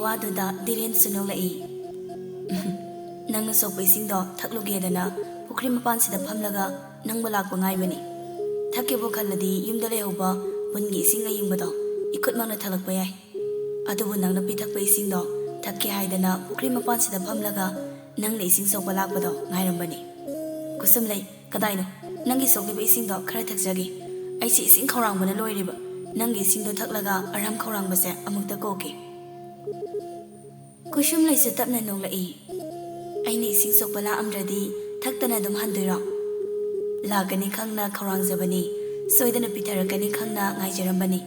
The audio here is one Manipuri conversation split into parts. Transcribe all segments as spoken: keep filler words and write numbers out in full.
ꯋꯥꯗꯨꯗ ꯙꯤꯔꯦꯟꯁꯨ ꯅꯣꯛꯂꯛꯏ꯫ "ꯅꯪꯅ ꯁꯣꯛꯄ ꯏꯁꯤꯡꯗꯣ ꯊꯛꯂꯨꯒꯦꯗꯅ ꯄꯨꯈ꯭ꯔꯤ ꯃꯄꯥꯟꯁꯤꯗ ꯐꯝꯂꯒ ꯅꯪꯕꯨ ꯂꯥꯛꯄ ꯉꯥꯏꯕꯅꯤ꯫ ꯊꯛꯀꯦꯕꯨ ꯈꯜꯂꯗꯤ ꯌꯨꯝꯗ ꯂꯩꯍꯧꯕ ꯄꯨꯟꯒꯤ ꯏꯁꯤꯡ ꯑꯌꯤꯡꯕꯗꯣ ꯏꯈꯨꯠꯃꯛꯅ ꯊꯛꯂꯛꯄ ꯌꯥꯏ꯫ ꯑꯗꯨꯕꯨ ꯅꯪꯅ ꯄꯤꯊꯛꯄ ꯏꯁꯤꯡꯗꯣ ꯊꯛꯀꯦ ꯍꯥꯏꯗꯅ ꯄꯨꯈ꯭ꯔꯤ ꯃꯄꯥꯟꯁꯤꯗ ꯐꯝꯂꯒ ꯅꯪꯅ ꯏꯁꯤꯡ ꯁꯣꯛꯄ ꯂꯥꯛꯄꯗꯣ ꯉꯥꯏꯔꯝꯕꯅꯤ꯫ ꯀꯨꯁꯨꯝꯂꯩ, ꯀꯗꯥꯏꯅꯣ? ꯅꯪꯒꯤ ꯁꯣꯛꯂꯤꯕ ꯏꯁꯤꯡꯗꯣ ꯈꯔ ꯊꯛꯆꯒꯦ꯫ ꯑꯩꯁꯦ ꯏꯁꯤꯡ ꯈꯧꯔꯥꯡꯕꯅ ꯂꯣꯏꯔꯦꯕ꯫ ꯅꯪꯒꯤ ꯏꯁꯤꯡꯗꯣ ꯊꯛꯂꯒ ꯑꯔꯥꯝ ꯈꯧꯔꯥꯡꯕꯁꯦ ꯑꯃꯨꯛꯇ ꯀꯣꯛꯀꯦ꯫" ꯀꯨꯁꯨꯝꯂꯩꯁꯨ ꯇꯞꯅ ꯅꯣꯛꯂꯛꯏ꯫ "ꯑꯩꯅ ꯏꯁꯤꯡ ꯁꯣꯛꯄ ꯂꯥꯛꯑꯝꯗ꯭ꯔꯗꯤ ꯊꯛꯇꯅ ꯑꯗꯨꯝ ꯍꯟꯗꯣꯏꯔꯣ? ꯂꯥꯛꯀꯅꯤ ꯈꯪꯅ ꯈꯧꯔꯥꯡꯖꯕꯅꯤ꯫ ꯁꯣꯏꯗꯅ ꯄꯤꯊꯔꯛꯀꯅꯤ ꯈꯪꯅ ꯉꯥꯏꯖꯔꯝꯕꯅꯤ꯫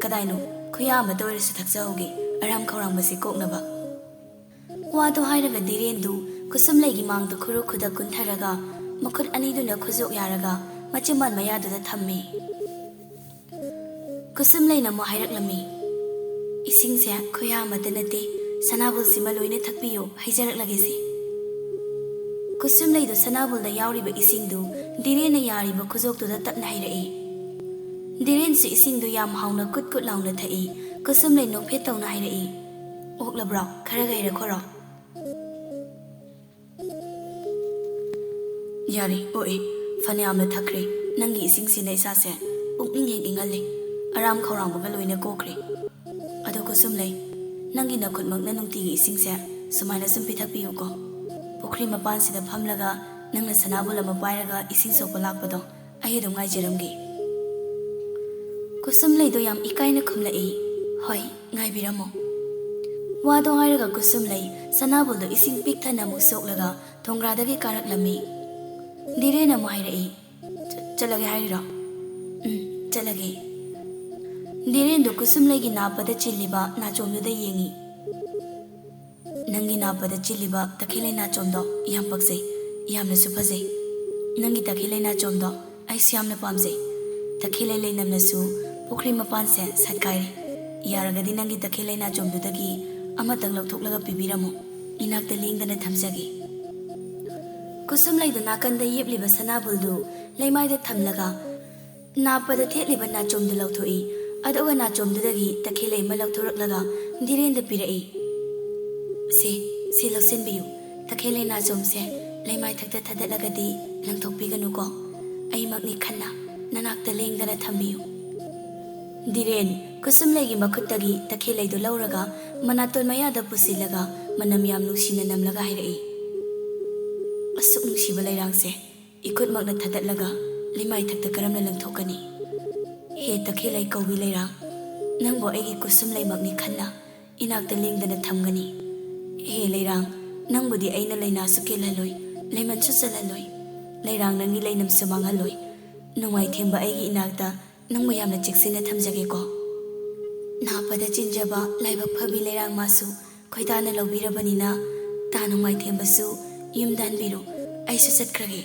ꯀꯗꯥꯏꯅꯣ, ꯈꯨꯌꯥ ꯑꯃꯇ ꯑꯣꯏꯔꯁꯨ ꯊꯛꯆꯍꯧꯒꯦ, ꯑꯔꯥꯝ ꯈꯧꯔꯥꯡꯕꯁꯤ ꯀꯣꯛꯅꯕ꯫" ꯋꯥꯗꯨ ꯍꯥꯏꯔꯒ ꯙꯤꯔꯦꯟꯗꯨ ꯀꯨꯁꯨꯝꯂꯩꯒꯤ ꯃꯥꯡꯗ ꯈꯨꯔꯨ ꯈꯨꯗ ꯀꯨꯟꯊꯔꯒ ꯃꯈꯨꯠ ꯑꯅꯤꯗꯨꯅ ꯈꯨꯖꯣꯛ ꯌꯥꯔꯒ ꯃꯆꯤꯟꯕꯥꯜ ꯃꯌꯥꯗꯨꯗ ꯊꯝꯃꯤ꯫ ꯀꯨꯁꯨꯝꯂꯩꯅ ꯑꯃꯨꯛ ꯍꯥꯏꯔꯛꯂꯝꯃꯤ, "ꯏꯁꯤꯡꯁꯦ ꯈꯨꯌꯥ ꯑꯃꯠꯇ ꯅꯠꯇꯦ, ꯁꯅꯥꯕꯨꯜꯁꯤꯃ ꯂꯣꯏꯅ ꯊꯛꯄꯤꯌꯨ, ꯍꯩꯖꯔꯛꯂꯒꯦꯁꯦ꯫" ꯀꯨꯁꯨꯝꯂꯩꯗꯨ ꯁꯅꯥꯕꯨꯜꯗ ꯌꯥꯎꯔꯤꯕ ꯏꯁꯤꯡꯗꯨ ꯙꯤꯔꯦꯟꯅ ꯌꯥꯔꯤꯕ ꯈꯨꯖꯣꯛꯇꯨꯗ ꯇꯞꯅ ꯍꯩꯔꯛꯏ꯫ ꯙꯤꯔꯦꯟꯁꯨ ꯏꯁꯤꯡꯗꯨ ꯌꯥꯝ ꯍꯥꯎꯅ ꯀꯨꯠ ꯀꯨꯠ ꯂꯥꯎꯅ ꯊꯛꯏ꯫ ꯀꯨꯁꯨꯝꯂꯩ ꯅꯣꯛꯐꯦꯠ ꯇꯧꯅ ꯍꯥꯏꯔꯛꯏ, "ꯑꯣꯛꯂꯕ꯭ꯔꯣ? ꯈꯔꯒ ꯍꯩꯔꯛꯈꯣꯔꯣ?" "ꯌꯥꯔꯦ, ꯑꯣꯛꯑꯦ꯫ ꯐꯅꯌꯥꯝꯅ ꯊꯛꯈ꯭ꯔꯦ꯫ ꯅꯪꯒꯤ ꯏꯁꯤꯡꯁꯤꯅ ꯏꯁꯥꯁꯦ ꯄꯨꯛꯅꯤꯡ ꯍꯦꯛ ꯏꯪꯍꯜꯂꯦ꯫ ꯑꯔꯥꯝ ꯈꯧꯔꯥꯡꯕꯒ ꯂꯣꯏꯅ ꯀꯣꯛꯈ꯭ꯔꯦ꯫ ꯑꯗꯣ ꯀꯨꯁꯨꯝꯂꯩ, ꯅꯪꯒꯤ ꯅꯈꯨꯠꯃꯛꯅ ꯅꯨꯡꯇꯤꯒꯤ ꯏꯁꯤꯡꯁꯦ ꯁꯨꯃꯥꯏꯅ ꯁꯨꯝ ꯄꯤꯊꯛꯄꯤꯌꯨꯀꯣ꯫ ꯄꯨꯈ꯭ꯔꯤ ꯃꯄꯥꯟꯁꯤꯗ ꯐꯝꯂꯒ ꯅꯪꯅ ꯁꯅꯥꯕꯨꯜ ꯑꯃ ꯄꯥꯏꯔꯒ ꯏꯁꯤꯡ ꯁꯣꯛꯄ ꯂꯥꯛꯄꯗꯣ ꯑꯩ ꯑꯗꯨꯝ ꯉꯥꯏꯖꯔꯝꯒꯦ꯫" ꯀꯨꯁꯨꯝꯂꯩꯗꯣ ꯌꯥꯝ ꯏꯀꯥꯏꯅ ꯈꯨꯝꯂꯛꯏ, "ꯍꯣꯏ, ꯉꯥꯏꯕꯤꯔꯝꯃꯣ꯫" ꯋꯥꯗꯣ ꯍꯥꯏꯔꯒ ꯀꯨꯁꯨꯝꯂꯩ ꯁꯅꯥꯕꯨꯜꯗꯣ ꯏꯁꯤꯡ ꯄꯤꯛ ꯊꯟꯅ ꯑꯃꯨꯛ ꯁꯣꯛꯂꯒ ꯊꯣꯡꯒ꯭ꯔꯥꯗꯒꯤ ꯀꯥꯔꯛꯂꯝꯃꯤ꯫ ꯙꯤꯔꯦꯟ ꯑꯃꯨꯛ ꯍꯥꯏꯔꯛꯏ, "ꯆ-, ꯆꯠꯂꯒꯦ ꯍꯥꯏꯔꯤꯔꯣ?" "ꯎꯝ, ꯆꯠꯂꯒꯦ꯫" ꯙꯤꯔꯦꯟꯗꯨ ꯀꯨꯁꯨꯝꯂꯩꯒꯤ ꯅꯥꯞꯄꯗ ꯆꯤꯜꯂꯤꯕ ꯅꯥꯆꯣꯝꯗꯨꯗ ꯌꯦꯡꯉꯤ꯫ "ꯅꯪꯒꯤ ꯅꯥꯞꯄꯗ ꯆꯤꯜꯂꯤꯕ ꯇꯈꯦꯜꯂꯩ ꯅꯥꯆꯣꯝꯗꯣ ꯌꯥꯝ ꯄꯛꯆꯩ, ꯌꯥꯝꯅꯁꯨ ꯐꯖꯩ꯫ ꯅꯪꯒꯤ ꯇꯈꯦꯜꯂꯩ ꯅꯥꯆꯣꯝꯗꯣ ꯑꯩꯁꯨ ꯌꯥꯝꯅ ꯄꯥꯝꯖꯩ꯫ ꯇꯈꯦꯜꯂꯩ ꯂꯩꯅꯝꯅꯁꯨ ꯄꯨꯈ꯭ꯔꯤ ꯃꯄꯥꯟꯁꯦ ꯁꯥꯠꯀꯥꯏꯔꯦ꯫ ꯌꯥꯔꯒꯗꯤ ꯅꯪꯒꯤ ꯇꯈꯦꯜꯂꯩ ꯅꯥꯆꯣꯝꯗꯨꯗꯒꯤ ꯑꯃꯇꯪ ꯂꯧꯊꯣꯛꯂꯒ ꯄꯤꯕꯤꯔꯝꯃꯨ꯫ ꯏꯅꯥꯛꯇ ꯂꯦꯡꯗꯅ ꯊꯝꯖꯒꯦ꯫" ꯀꯨꯁꯨꯝꯂꯩꯗꯨ ꯅꯥꯀꯟꯗ ꯌꯦꯞꯂꯤꯕ ꯁꯅꯥꯕꯨꯜꯗꯨ ꯂꯩꯃꯥꯏꯗ ꯊꯝꯂꯒ ꯅꯥꯞꯄꯗ ꯊꯦꯠꯂꯤꯕ ꯅꯥꯆꯣꯝꯗꯨ ꯂꯧꯊꯣꯛꯏ꯫ ꯑꯗꯨꯒ ꯅꯥꯆꯣꯝꯗꯨꯗꯒꯤ ꯇꯈꯦꯜꯂꯩ ꯑꯃ ꯂꯧꯊꯣꯔꯛꯂꯒ ꯙꯤꯔꯦꯟꯗ ꯄꯤꯔꯛꯏ꯫ ꯁꯦ, ꯁꯤ ꯂꯧꯁꯤꯟꯕꯤꯌꯨ꯫ ꯇꯈꯦꯜ ꯂꯩꯅꯥꯆꯣꯝꯁꯦ ꯂꯩꯃꯥꯏꯊꯛꯇ ꯊꯥꯗꯠꯂꯒꯗꯤ ꯂꯪꯊꯣꯛꯄꯤꯒꯅꯨꯀꯣ꯫ ꯑꯩꯃꯛꯅꯤ ꯈꯟꯅ ꯅꯅꯥꯛꯇ ꯂꯦꯡꯗꯅ ꯊꯝꯕꯤꯌꯨ꯫ ꯙꯤꯔꯦꯟ ꯀꯨꯁꯨꯝꯂꯩꯒꯤ ꯃꯈꯨꯠꯇꯒꯤ ꯇꯈꯦꯜꯂꯩꯗꯨ ꯂꯧꯔꯒ ꯃꯅꯥꯇꯣꯟ ꯃꯌꯥꯗ ꯄꯨꯁꯤꯜꯂꯒ ꯃꯅꯝ ꯌꯥꯝ ꯅꯨꯡꯁꯤꯅ ꯅꯝꯂꯒ ꯍꯥꯏꯔꯛꯏ, "ꯑꯁꯨꯛ ꯅꯨꯡꯁꯤꯕ ꯂꯩꯔꯥꯡꯁꯦ ꯏꯈꯨꯠꯃꯛꯅ ꯊꯥꯗꯠꯂꯒ ꯂꯩꯃꯥꯏꯊꯛꯇ ꯀꯔꯝꯅ ꯂꯪꯊꯣꯛꯀꯅꯤ? ꯍꯦ ꯇꯈꯦꯜꯂꯩ ꯀꯧꯕꯤ ꯂꯩꯔꯥꯡ, ꯅꯪꯕꯨ ꯑꯩꯒꯤ ꯀꯨꯁꯨꯝꯂꯩꯃꯛꯅꯤ ꯈꯟꯅ ꯏꯅꯥꯛꯇ ꯂꯦꯡꯗꯅ ꯊꯝꯒꯅꯤ꯫ ꯍꯦ ꯂꯩꯔꯥꯡ, ꯅꯪꯕꯨꯗꯤ ꯑꯩꯅ ꯂꯩꯅꯥꯁꯨ ꯀꯦꯜꯍꯜꯂꯣꯏ, ꯂꯩꯃꯟꯁꯨ ꯆꯜꯍꯜꯂꯣꯏ꯫ ꯂꯩꯔꯥꯡ ꯅꯪꯒꯤ ꯂꯩꯅꯝꯁꯨ ꯃꯥꯡꯍꯜꯂꯣꯏ꯫ ꯅꯣꯡꯃꯥꯏꯊꯦꯝꯕ ꯑꯩꯒꯤ ꯏꯅꯥꯛꯇ ꯅꯪꯕꯨ ꯌꯥꯝꯅ ꯆꯦꯛꯁꯤꯟꯅ ꯊꯝꯖꯒꯦꯀꯣ꯫ ꯅꯥꯄꯗ ꯆꯤꯟꯖꯕ ꯂꯥꯏꯕꯛ ꯐꯕꯤ ꯂꯩꯔꯥꯡ ꯃꯥꯁꯨ ꯈꯣꯏꯗꯥꯅ ꯂꯧꯕꯤꯔꯕꯅꯤꯅ ꯇꯥ ꯅꯣꯡꯃꯥꯏꯊꯦꯝꯕꯁꯨ ꯌꯨꯝꯗ ꯍꯟꯕꯤꯔꯣ꯫ ꯑꯩꯁꯨ ꯆꯠꯈ꯭ꯔꯒꯦ꯫"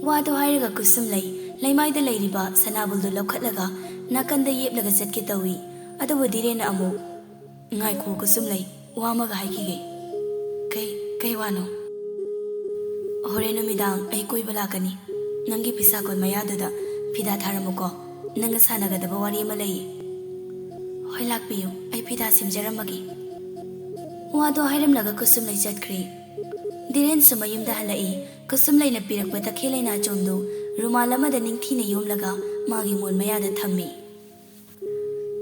ꯋꯥꯗꯣ ꯍꯥꯏꯔꯒ ꯀꯨꯁꯨꯝꯂꯩ ꯂꯩꯃꯥꯏꯗ ꯂꯩꯔꯤꯕ ꯁꯅꯥꯕꯨꯜꯗꯨ ꯂꯧꯈꯠꯂꯒ ꯅꯥꯀꯟꯗ ꯌꯦꯞꯂꯒ ꯆꯠꯀꯦ ꯇꯧꯏ꯫ ꯑꯗꯨꯕꯨ ꯙꯤꯔꯦꯟꯅ ꯑꯃꯨꯛ, "ꯉꯥꯏꯈꯣ ꯀꯨꯁꯨꯝꯂꯩ, ꯋꯥ ꯑꯃꯒ ꯍꯥꯏꯈꯤꯒꯦ꯫" "ꯀꯩ, ꯀꯩ ꯋꯥꯅꯣ?" "ꯍꯣꯔꯦꯟ ꯅꯨꯃꯤꯗꯥꯡ ꯑꯩ ꯀꯣꯏꯕ ꯂꯥꯛꯀꯅꯤ꯫ ꯅꯪꯒꯤ ꯐꯤꯁꯥꯀꯣꯟ ꯃꯌꯥꯗꯨꯗ ꯐꯤꯗꯥ ꯊꯥꯔꯝꯃꯨꯀꯣ꯫ ꯅꯪꯒ ꯁꯥꯟꯅꯒꯗꯕ ꯋꯥꯔꯤ ꯑꯃ ꯂꯩꯌꯦ꯫" "ꯍꯣꯏ, ꯂꯥꯛꯄꯤꯌꯨ, ꯑꯩ ꯐꯤꯗꯥ ꯁꯦꯝꯖꯔꯝꯃꯒꯦ꯫" ꯋꯥꯗꯣ ꯍꯥꯏꯔꯝꯂꯒ ꯀꯨꯁꯨꯝꯂꯩ ꯆꯠꯈ꯭ꯔꯦ꯫ ꯙꯤꯔꯦꯟꯁꯨ ꯃꯌꯨꯝꯗ ꯍꯜꯂꯛꯏ꯫ ꯀꯨꯁꯨꯝꯂꯩꯅ ꯄꯤꯔꯛꯄ ꯇꯈꯦꯜ ꯂꯩꯅꯥꯆꯣꯝꯗꯨ ꯔꯨꯃꯥꯜ ꯑꯃꯗ ꯅꯤꯡꯊꯤꯅ ꯌꯣꯝꯂꯒ ꯃꯥꯒꯤ ꯃꯣꯟ ꯃꯌꯥꯗ ꯊꯝꯃꯤ꯫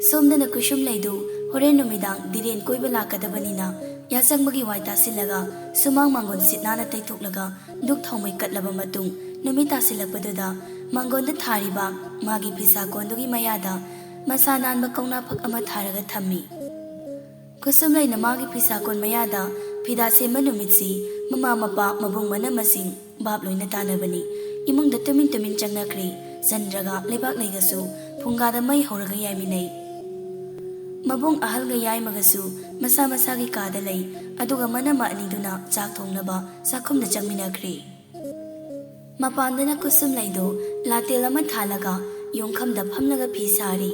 ꯁꯣꯝꯗꯅ ꯀꯨꯁꯨꯝꯂꯩꯗꯨ ꯍꯣꯔꯦꯟ ꯅꯨꯃꯤꯗꯥꯡ ꯙꯤꯔꯦꯟ ꯀꯣꯏꯕ ꯂꯥꯛꯀꯗꯕꯅꯤꯅ ꯌꯥꯆꯪꯕꯒꯤ ꯋꯥꯏ ꯇꯥꯁꯤꯜꯂꯒ ꯁꯨꯃꯥꯡ ꯃꯥꯡꯒꯣꯟ ꯁꯤꯠ ꯅꯥꯟꯅ ꯇꯩꯊꯣꯛꯂꯒ ꯙꯨꯛ ꯊꯥꯎꯃꯩ ꯀꯠꯂꯕ ꯃꯇꯨꯡ, ꯅꯨꯃꯤꯠ ꯇꯥꯁꯤꯜꯂꯛꯄꯗꯨꯗ ꯃꯥꯡꯒꯣꯟꯗ ꯊꯥꯔꯤꯕ ꯃꯥꯒꯤ ꯐꯤꯁꯥꯀꯣꯟꯗꯨꯒꯤ ꯃꯌꯥꯗ ꯃꯁꯥ ꯅꯥꯟꯕ ꯀꯧꯅꯥ ꯐꯛ ꯑꯃ ꯊꯥꯔꯒ ꯊꯝꯃꯤ꯫ ꯀꯨꯁꯨꯝꯂꯩꯅ ꯃꯥꯒꯤ ꯐꯤꯁꯥꯀꯣꯟ ꯃꯌꯥꯗ ꯐꯤꯗꯥ ꯁꯦꯝꯕ ꯅꯨꯃꯤꯠꯁꯤ ꯃꯃꯥ ꯃꯄꯥ ꯃꯕꯨꯡ ꯃꯅꯝꯃꯁꯤꯡ ꯚꯥꯞ ꯂꯣꯏꯅ ꯇꯥꯅꯕꯅꯤ꯫ ꯏꯃꯨꯡꯗ ꯇꯨꯃꯤꯟ ꯇꯨꯃꯤꯟ ꯆꯪꯅꯈ꯭ꯔꯦ꯫ ꯆꯟꯗ꯭ꯔꯒ ꯂꯩꯕꯥꯛꯂꯩꯒꯁꯨ ꯐꯨꯡꯒꯥꯗ ꯃꯩ ꯍꯧꯔꯒ ꯌꯥꯏꯃꯤꯟꯅꯩ꯫ ꯃꯕꯨꯡ ꯑꯍꯜꯒ ꯌꯥꯏꯃꯒꯁꯨ ꯃꯁꯥ ꯃꯁꯥꯒꯤ ꯀꯥꯗ ꯂꯩ꯫ ꯑꯗꯨꯒ ꯃꯅꯝꯃ ꯑꯅꯤꯗꯨꯅ ꯆꯥꯛ ꯊꯣꯡꯅꯕ ꯆꯥꯛꯈꯨꯝꯗ ꯆꯪꯃꯤꯟꯅꯈ꯭ꯔꯦ꯫ ꯃꯄꯥꯟꯗꯅ ꯀꯨꯁꯨꯝꯂꯩꯗꯨ ꯂꯥꯇꯦꯜ ꯑꯃ ꯊꯥꯜꯂꯒ ꯌꯣꯡꯈꯝꯗ ꯐꯝꯂꯒ ꯐꯤ ꯁꯥꯔꯤ꯫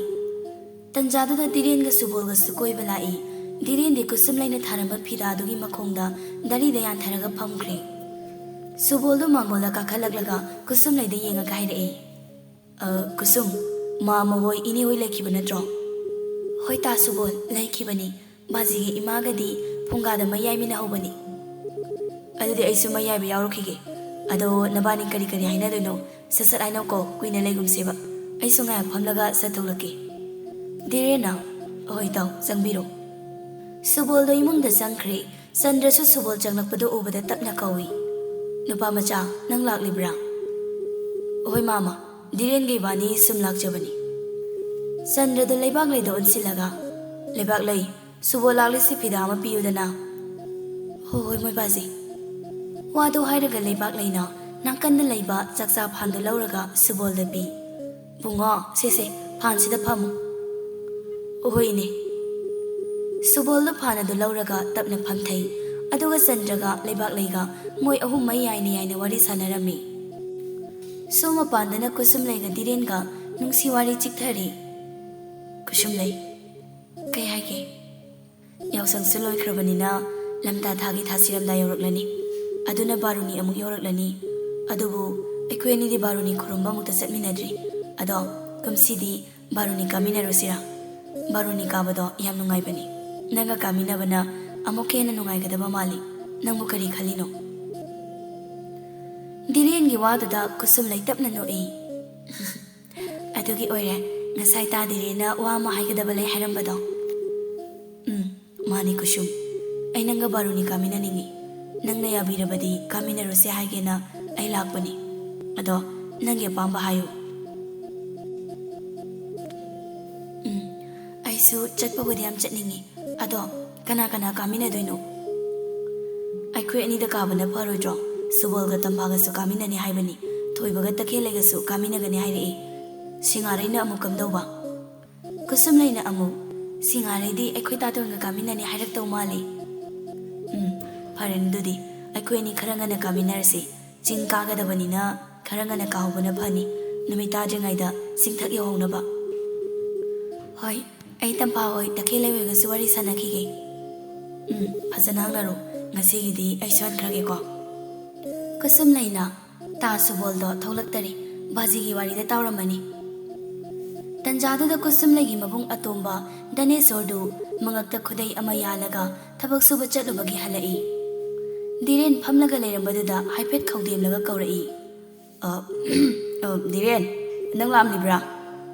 ꯇꯟꯖꯥꯗꯨꯗ ꯙꯤꯔꯦꯟꯒ ꯁꯨꯕꯣꯜꯒꯁꯨ ꯀꯣꯏꯕ ꯂꯥꯛꯏ꯫ ꯙꯤꯔꯦꯟꯗꯤ ꯀꯨꯁꯨꯝꯂꯩꯅ ꯊꯥꯔꯝꯕ ꯐꯤꯗꯥꯗꯨꯒꯤ ꯃꯈꯣꯡꯗ ꯗꯥꯔꯤꯗ ꯌꯥꯟꯊꯔꯒ ꯐꯝꯈ꯭ꯔꯦ꯫ ꯁꯨꯕꯣꯜꯗꯨ ꯃꯥꯡꯒꯣꯜꯗ ꯀꯥꯈꯠꯂꯛꯂꯒ ꯀꯨꯁꯨꯝꯂꯩꯗ ꯌꯦꯡꯉꯒ ꯍꯥꯏꯔꯛꯏ, "ꯑ, ꯀꯨꯁꯨꯝ, ꯃꯥꯝꯃ ꯍꯣꯏ, ꯏꯅꯦ ꯍꯣꯏ ꯂꯩꯈꯤꯕ ꯅꯠꯇ꯭ꯔꯣ?" "ꯍꯣꯏ ꯇꯥ ꯁꯨꯕꯣꯜ, ꯂꯩꯈꯤꯕꯅꯤ꯫ ꯕꯥꯖꯤꯒꯤ ꯏꯃꯥꯒꯗꯤ ꯐꯨꯡꯒꯥꯗ ꯃꯩ ꯌꯥꯏꯃꯤꯟꯅꯍꯧꯕꯅꯤ꯫ ꯑꯗꯨꯗꯤ ꯑꯩꯁꯨ ꯃꯩ ꯌꯥꯏꯕ ꯌꯥꯎꯔꯨꯈꯤꯒꯦ꯫ ꯑꯗꯣ ꯅꯕꯥꯅꯤ ꯀꯔꯤ ꯀꯔꯤ ꯍꯥꯏꯅꯗꯣꯏꯅꯣ? ꯁꯠ ꯁꯠ ꯍꯥꯏꯅꯧꯀꯣ, ꯀꯨꯏꯅ ꯂꯩꯒꯨꯝꯁꯦꯕ꯫ ꯑꯩꯁꯨ ꯉꯥꯏꯍꯥꯛ ꯐꯝꯂꯒ ꯁꯠ ꯊꯣꯛꯂꯛꯀꯦ꯫ ꯙꯤꯔꯦꯟꯅ, "ꯍꯣꯏ ꯇꯥꯎ, ꯆꯪꯕꯤꯔꯣ"꯫ ꯁꯨꯕꯣꯜꯗꯣ ꯏꯃꯨꯡꯗ ꯆꯪꯈ꯭ꯔꯦ꯫ ꯆꯟꯗ꯭ꯔꯁꯨ ꯁꯨꯕꯣꯜ ꯆꯪꯂꯛꯄꯗꯨ ꯎꯕꯗ ꯇꯞꯅ ꯀꯧꯏ, "ꯅꯨꯄꯥ ꯃꯆꯥ, ꯅꯪ ꯂꯥꯛꯂꯤꯕ꯭ꯔꯥ?" "ꯍꯣꯏ ꯃꯥꯃ, ꯙꯤꯔꯦꯟꯒ ꯏꯕꯥꯅꯤ ꯁꯨꯝ ꯂꯥꯛꯆꯕꯅꯤ"꯫ ꯆꯟꯗ꯭ꯔꯗ ꯂꯩꯕꯥꯛꯂꯩꯗ ꯑꯣꯟꯁꯤꯜꯂꯒ, "ꯂꯩꯕꯥꯛꯂꯩ, ꯁꯨꯕꯣꯜ ꯂꯥꯛꯂꯤꯁꯤ ꯐꯤꯗꯥ ꯑꯃ ꯄꯤꯌꯨꯗꯅ"꯫ "ꯍꯣ ꯍꯣꯏ ꯃꯣꯏ ꯕꯥꯖꯤ"꯫ ꯋꯥꯗꯨ ꯍꯥꯏꯔꯒ ꯂꯩꯕꯥꯛꯂꯩꯅ ꯅꯥꯀꯟꯗ ꯂꯩꯕ ꯆꯥꯛꯆꯥ ꯐꯥꯟꯗꯨ ꯂꯧꯔꯒ ꯁꯨꯕꯣꯜꯗ ꯄꯤ꯫ "ꯕꯨꯡꯉꯣ, ꯁꯦ ꯁꯦ, ꯐꯥꯟꯁꯤꯗ ꯐꯝꯃꯨ"꯫ "ꯍꯣꯏ ꯏꯅꯦ"꯫ ꯁꯨꯕꯣꯜꯗꯨ ꯐꯥꯟ ꯑꯗꯨ ꯂꯧꯔꯒ ꯇꯞꯅ ꯐꯝꯊꯩ꯫ ꯑꯗꯨꯒ ꯆꯟꯗ꯭ꯔꯒ ꯂꯩꯕꯥꯛꯂꯩꯒ ꯃꯣꯏ ꯑꯍꯨꯝ ꯃꯩ ꯌꯥꯏꯅ ꯌꯥꯏꯅ ꯋꯥꯔꯤ ꯁꯥꯟꯅꯔꯝꯃꯤ꯫ ꯁꯣꯝ ꯃꯄꯥꯟꯗꯅ ꯀꯨꯁꯨꯝꯂꯩꯒ ꯙꯤꯔꯦꯟꯒ ꯅꯨꯡꯁꯤ ꯋꯥꯔꯤ ꯆꯤꯛꯊꯔꯤ꯫ "ꯀꯨꯁꯨꯝꯂꯩ"꯫ "ꯀꯩ ꯍꯥꯏꯒꯦ?" "ꯌꯥꯎꯁꯪꯁꯨ ꯂꯣꯏꯈ꯭ꯔꯕꯅꯤꯅ ꯂꯝꯇꯥ ꯊꯥꯒꯤ ꯊꯥꯁꯤꯔꯝꯗꯥ ꯌꯧꯔꯛꯂꯅꯤ꯫ ꯑꯗꯨꯅ ꯕꯥꯔꯨꯅꯤ ꯑꯃꯨꯛ ꯌꯧꯔꯛꯂꯅꯤ꯫ ꯑꯗꯨꯕꯨ ꯑꯩꯈꯣꯏ ꯑꯅꯤꯗꯤ ꯕꯥꯔꯨꯅꯤ ꯈꯨꯔꯨꯝꯕ ꯑꯃꯨꯛꯇ ꯆꯠꯃꯤꯟꯅꯗ꯭ꯔꯤ꯫ ꯑꯗꯣ ꯀꯨꯝꯁꯤꯗꯤ ꯕꯥꯔꯨꯅꯤ ꯀꯥꯃꯤꯟꯅꯔꯨꯁꯤꯔꯥ? ꯕꯥꯔꯨꯅꯤ ꯀꯥꯕꯗꯣ ꯌꯥꯝ ꯅꯨꯡꯉꯥꯏꯕꯅꯤ꯫ ꯅꯪꯒ ꯀꯥꯃꯤꯟꯅꯕꯅ ꯑꯃꯨꯛꯀ ꯍꯦꯟꯅ ꯅꯨꯡꯉꯥꯏꯒꯗꯕ ꯃꯥꯜꯂꯤ꯫ ꯅꯪꯕꯨ ꯀꯔꯤ ꯈꯜꯂꯤꯅꯣ?" ꯙꯤꯔꯦꯟꯒꯤ ꯋꯥꯗꯨꯗ ꯀꯨꯁꯨꯝꯂꯩ ꯇꯞꯅ ꯅꯣꯛꯏ꯫ "ꯑꯗꯨꯒꯤ ꯑꯣꯏꯔꯦ ꯉꯁꯥꯏ ꯇꯥ ꯙꯤꯔꯦꯟꯅ ꯋꯥ ꯑꯃ ꯍꯥꯏꯒꯗꯕ ꯂꯩ ꯍꯥꯏꯔꯝꯕꯗꯣ"꯫ "ꯎꯝ, ꯃꯥꯅꯤ ꯀꯨꯁꯨꯝ꯫ ꯑꯩ ꯅꯪꯒ ꯕꯥꯔꯨꯅꯤ ꯀꯥꯃꯤꯟꯅꯅꯤꯡꯉꯤ꯫ ꯅꯪꯅ ꯌꯥꯕꯤꯔꯕꯗꯤ ꯀꯥꯃꯤꯟꯅꯔꯨꯁꯦ ꯍꯥꯏꯒꯦꯅ ꯑꯩ ꯂꯥꯛꯄꯅꯤ꯫ ꯑꯗꯣ ꯅꯪꯒꯤ ꯑꯄꯥꯝꯕ ꯍꯥꯏꯌꯨ"꯫ "ꯎꯝ, ꯑꯩꯁꯨ ꯆꯠꯄꯕꯨꯗꯤ ꯌꯥꯝ ꯆꯠꯅꯤꯡꯉꯤ꯫ ꯑꯗꯣ ꯀꯅꯥ ꯀꯅꯥ ꯀꯥꯃꯤꯟꯅꯗꯣꯏꯅꯣ?" "ꯑꯩꯈꯣꯏ ꯑꯅꯤꯗ ꯀꯥꯕꯅ ꯐꯔꯣꯏꯗ꯭ꯔꯣ? ꯁꯨꯕꯣꯜꯒ ꯇꯝꯐꯥꯒꯁꯨ ꯀꯥꯃꯤꯟꯅꯅꯤ ꯍꯥꯏꯕꯅꯤ꯫ ꯊꯣꯏꯕꯒ ꯇꯈꯦꯜꯂꯩꯒꯁꯨ ꯀꯥꯃꯤꯟꯅꯒꯅꯤ ꯍꯥꯏꯔꯛꯏ꯫ ꯁꯤꯡꯉꯥꯔꯩꯅ ꯑꯃꯨꯛ ꯀꯝꯗꯧꯕ?" ꯀꯨꯁꯨꯝꯂꯩꯅ ꯑꯃꯨꯛ, "ꯁꯤꯡꯉꯥꯔꯩꯗꯤ ꯑꯩꯈꯣꯏ ꯇꯥꯇꯣꯟꯒ ꯀꯥꯃꯤꯟꯅꯅꯤ ꯍꯥꯏꯔꯛꯇꯧ ꯃꯥꯜꯂꯤ"꯫ "ꯎꯝ, ꯐꯔꯦꯅꯦ ꯑꯗꯨꯗꯤ꯫ ꯑꯩꯈꯣꯏ ꯑꯅꯤ ꯈꯔ ꯉꯟꯅ ꯀꯥꯃꯤꯟꯅꯔꯁꯤ꯫ ꯆꯤꯡ ꯀꯥꯒꯗꯕꯅꯤꯅ ꯈꯔ ꯉꯟꯅ ꯀꯥꯍꯧꯕꯅ ꯐꯅꯤ꯫ ꯅꯨꯃꯤꯠ ꯇꯥꯗ꯭ꯔꯤꯉꯩꯗ ꯆꯤꯡꯊꯛ ꯌꯧꯍꯧꯅꯕ"꯫ "ꯍꯣꯏ, ꯑꯩ ꯇꯝꯐꯥ ꯍꯣꯏ, ꯇꯈꯦꯜꯂꯩ ꯍꯣꯏꯒꯁꯨ ꯋꯥꯔꯤ ꯁꯥꯟꯅꯈꯤꯒꯦ"꯫ "ꯎꯝ, ꯐꯖꯅ ꯍꯪꯅꯔꯣ꯫ ꯉꯁꯤꯒꯤꯗꯤ ꯑꯩꯁꯨ ꯍꯟꯈ꯭ꯔꯒꯦꯀꯣ"꯫ ꯀꯨꯁꯨꯝꯂꯩꯅ, "ꯇꯥ ꯁꯨꯕꯣꯜꯗꯣ ꯊꯣꯛꯂꯛꯇꯔꯤ꯫ ꯕꯥꯖꯤꯒꯤ ꯋꯥꯔꯤꯗ ꯇꯥꯎꯔꯝꯃꯅꯤ"꯫ ꯇꯟꯖꯥꯗꯨꯗ ꯀꯨꯁꯨꯝꯂꯩꯒꯤ ꯃꯕꯨꯡ ꯑꯇꯣꯝꯕ ꯙꯅꯦꯁꯣꯔꯗꯨ ꯃꯉꯛꯇ ꯈꯨꯗꯩ ꯑꯃ ꯌꯥꯜꯂꯒ ꯊꯕꯛ ꯁꯨꯕ ꯆꯠꯂꯨꯕꯒꯤ ꯍꯜꯂꯛꯏ꯫ ꯗꯤꯔꯦꯟ ꯐꯝꯂꯒ ꯂꯩꯔꯝꯕꯗꯨꯗ ꯍꯥꯏꯐꯦꯠ ꯈꯧꯗꯦꯝꯂꯒ ꯀꯧꯔꯛꯏ, "ꯑ, ꯑ, ꯗꯤꯔꯦꯟ, ꯅꯪ ꯂꯥꯛꯂꯤꯕ꯭ꯔꯥ?"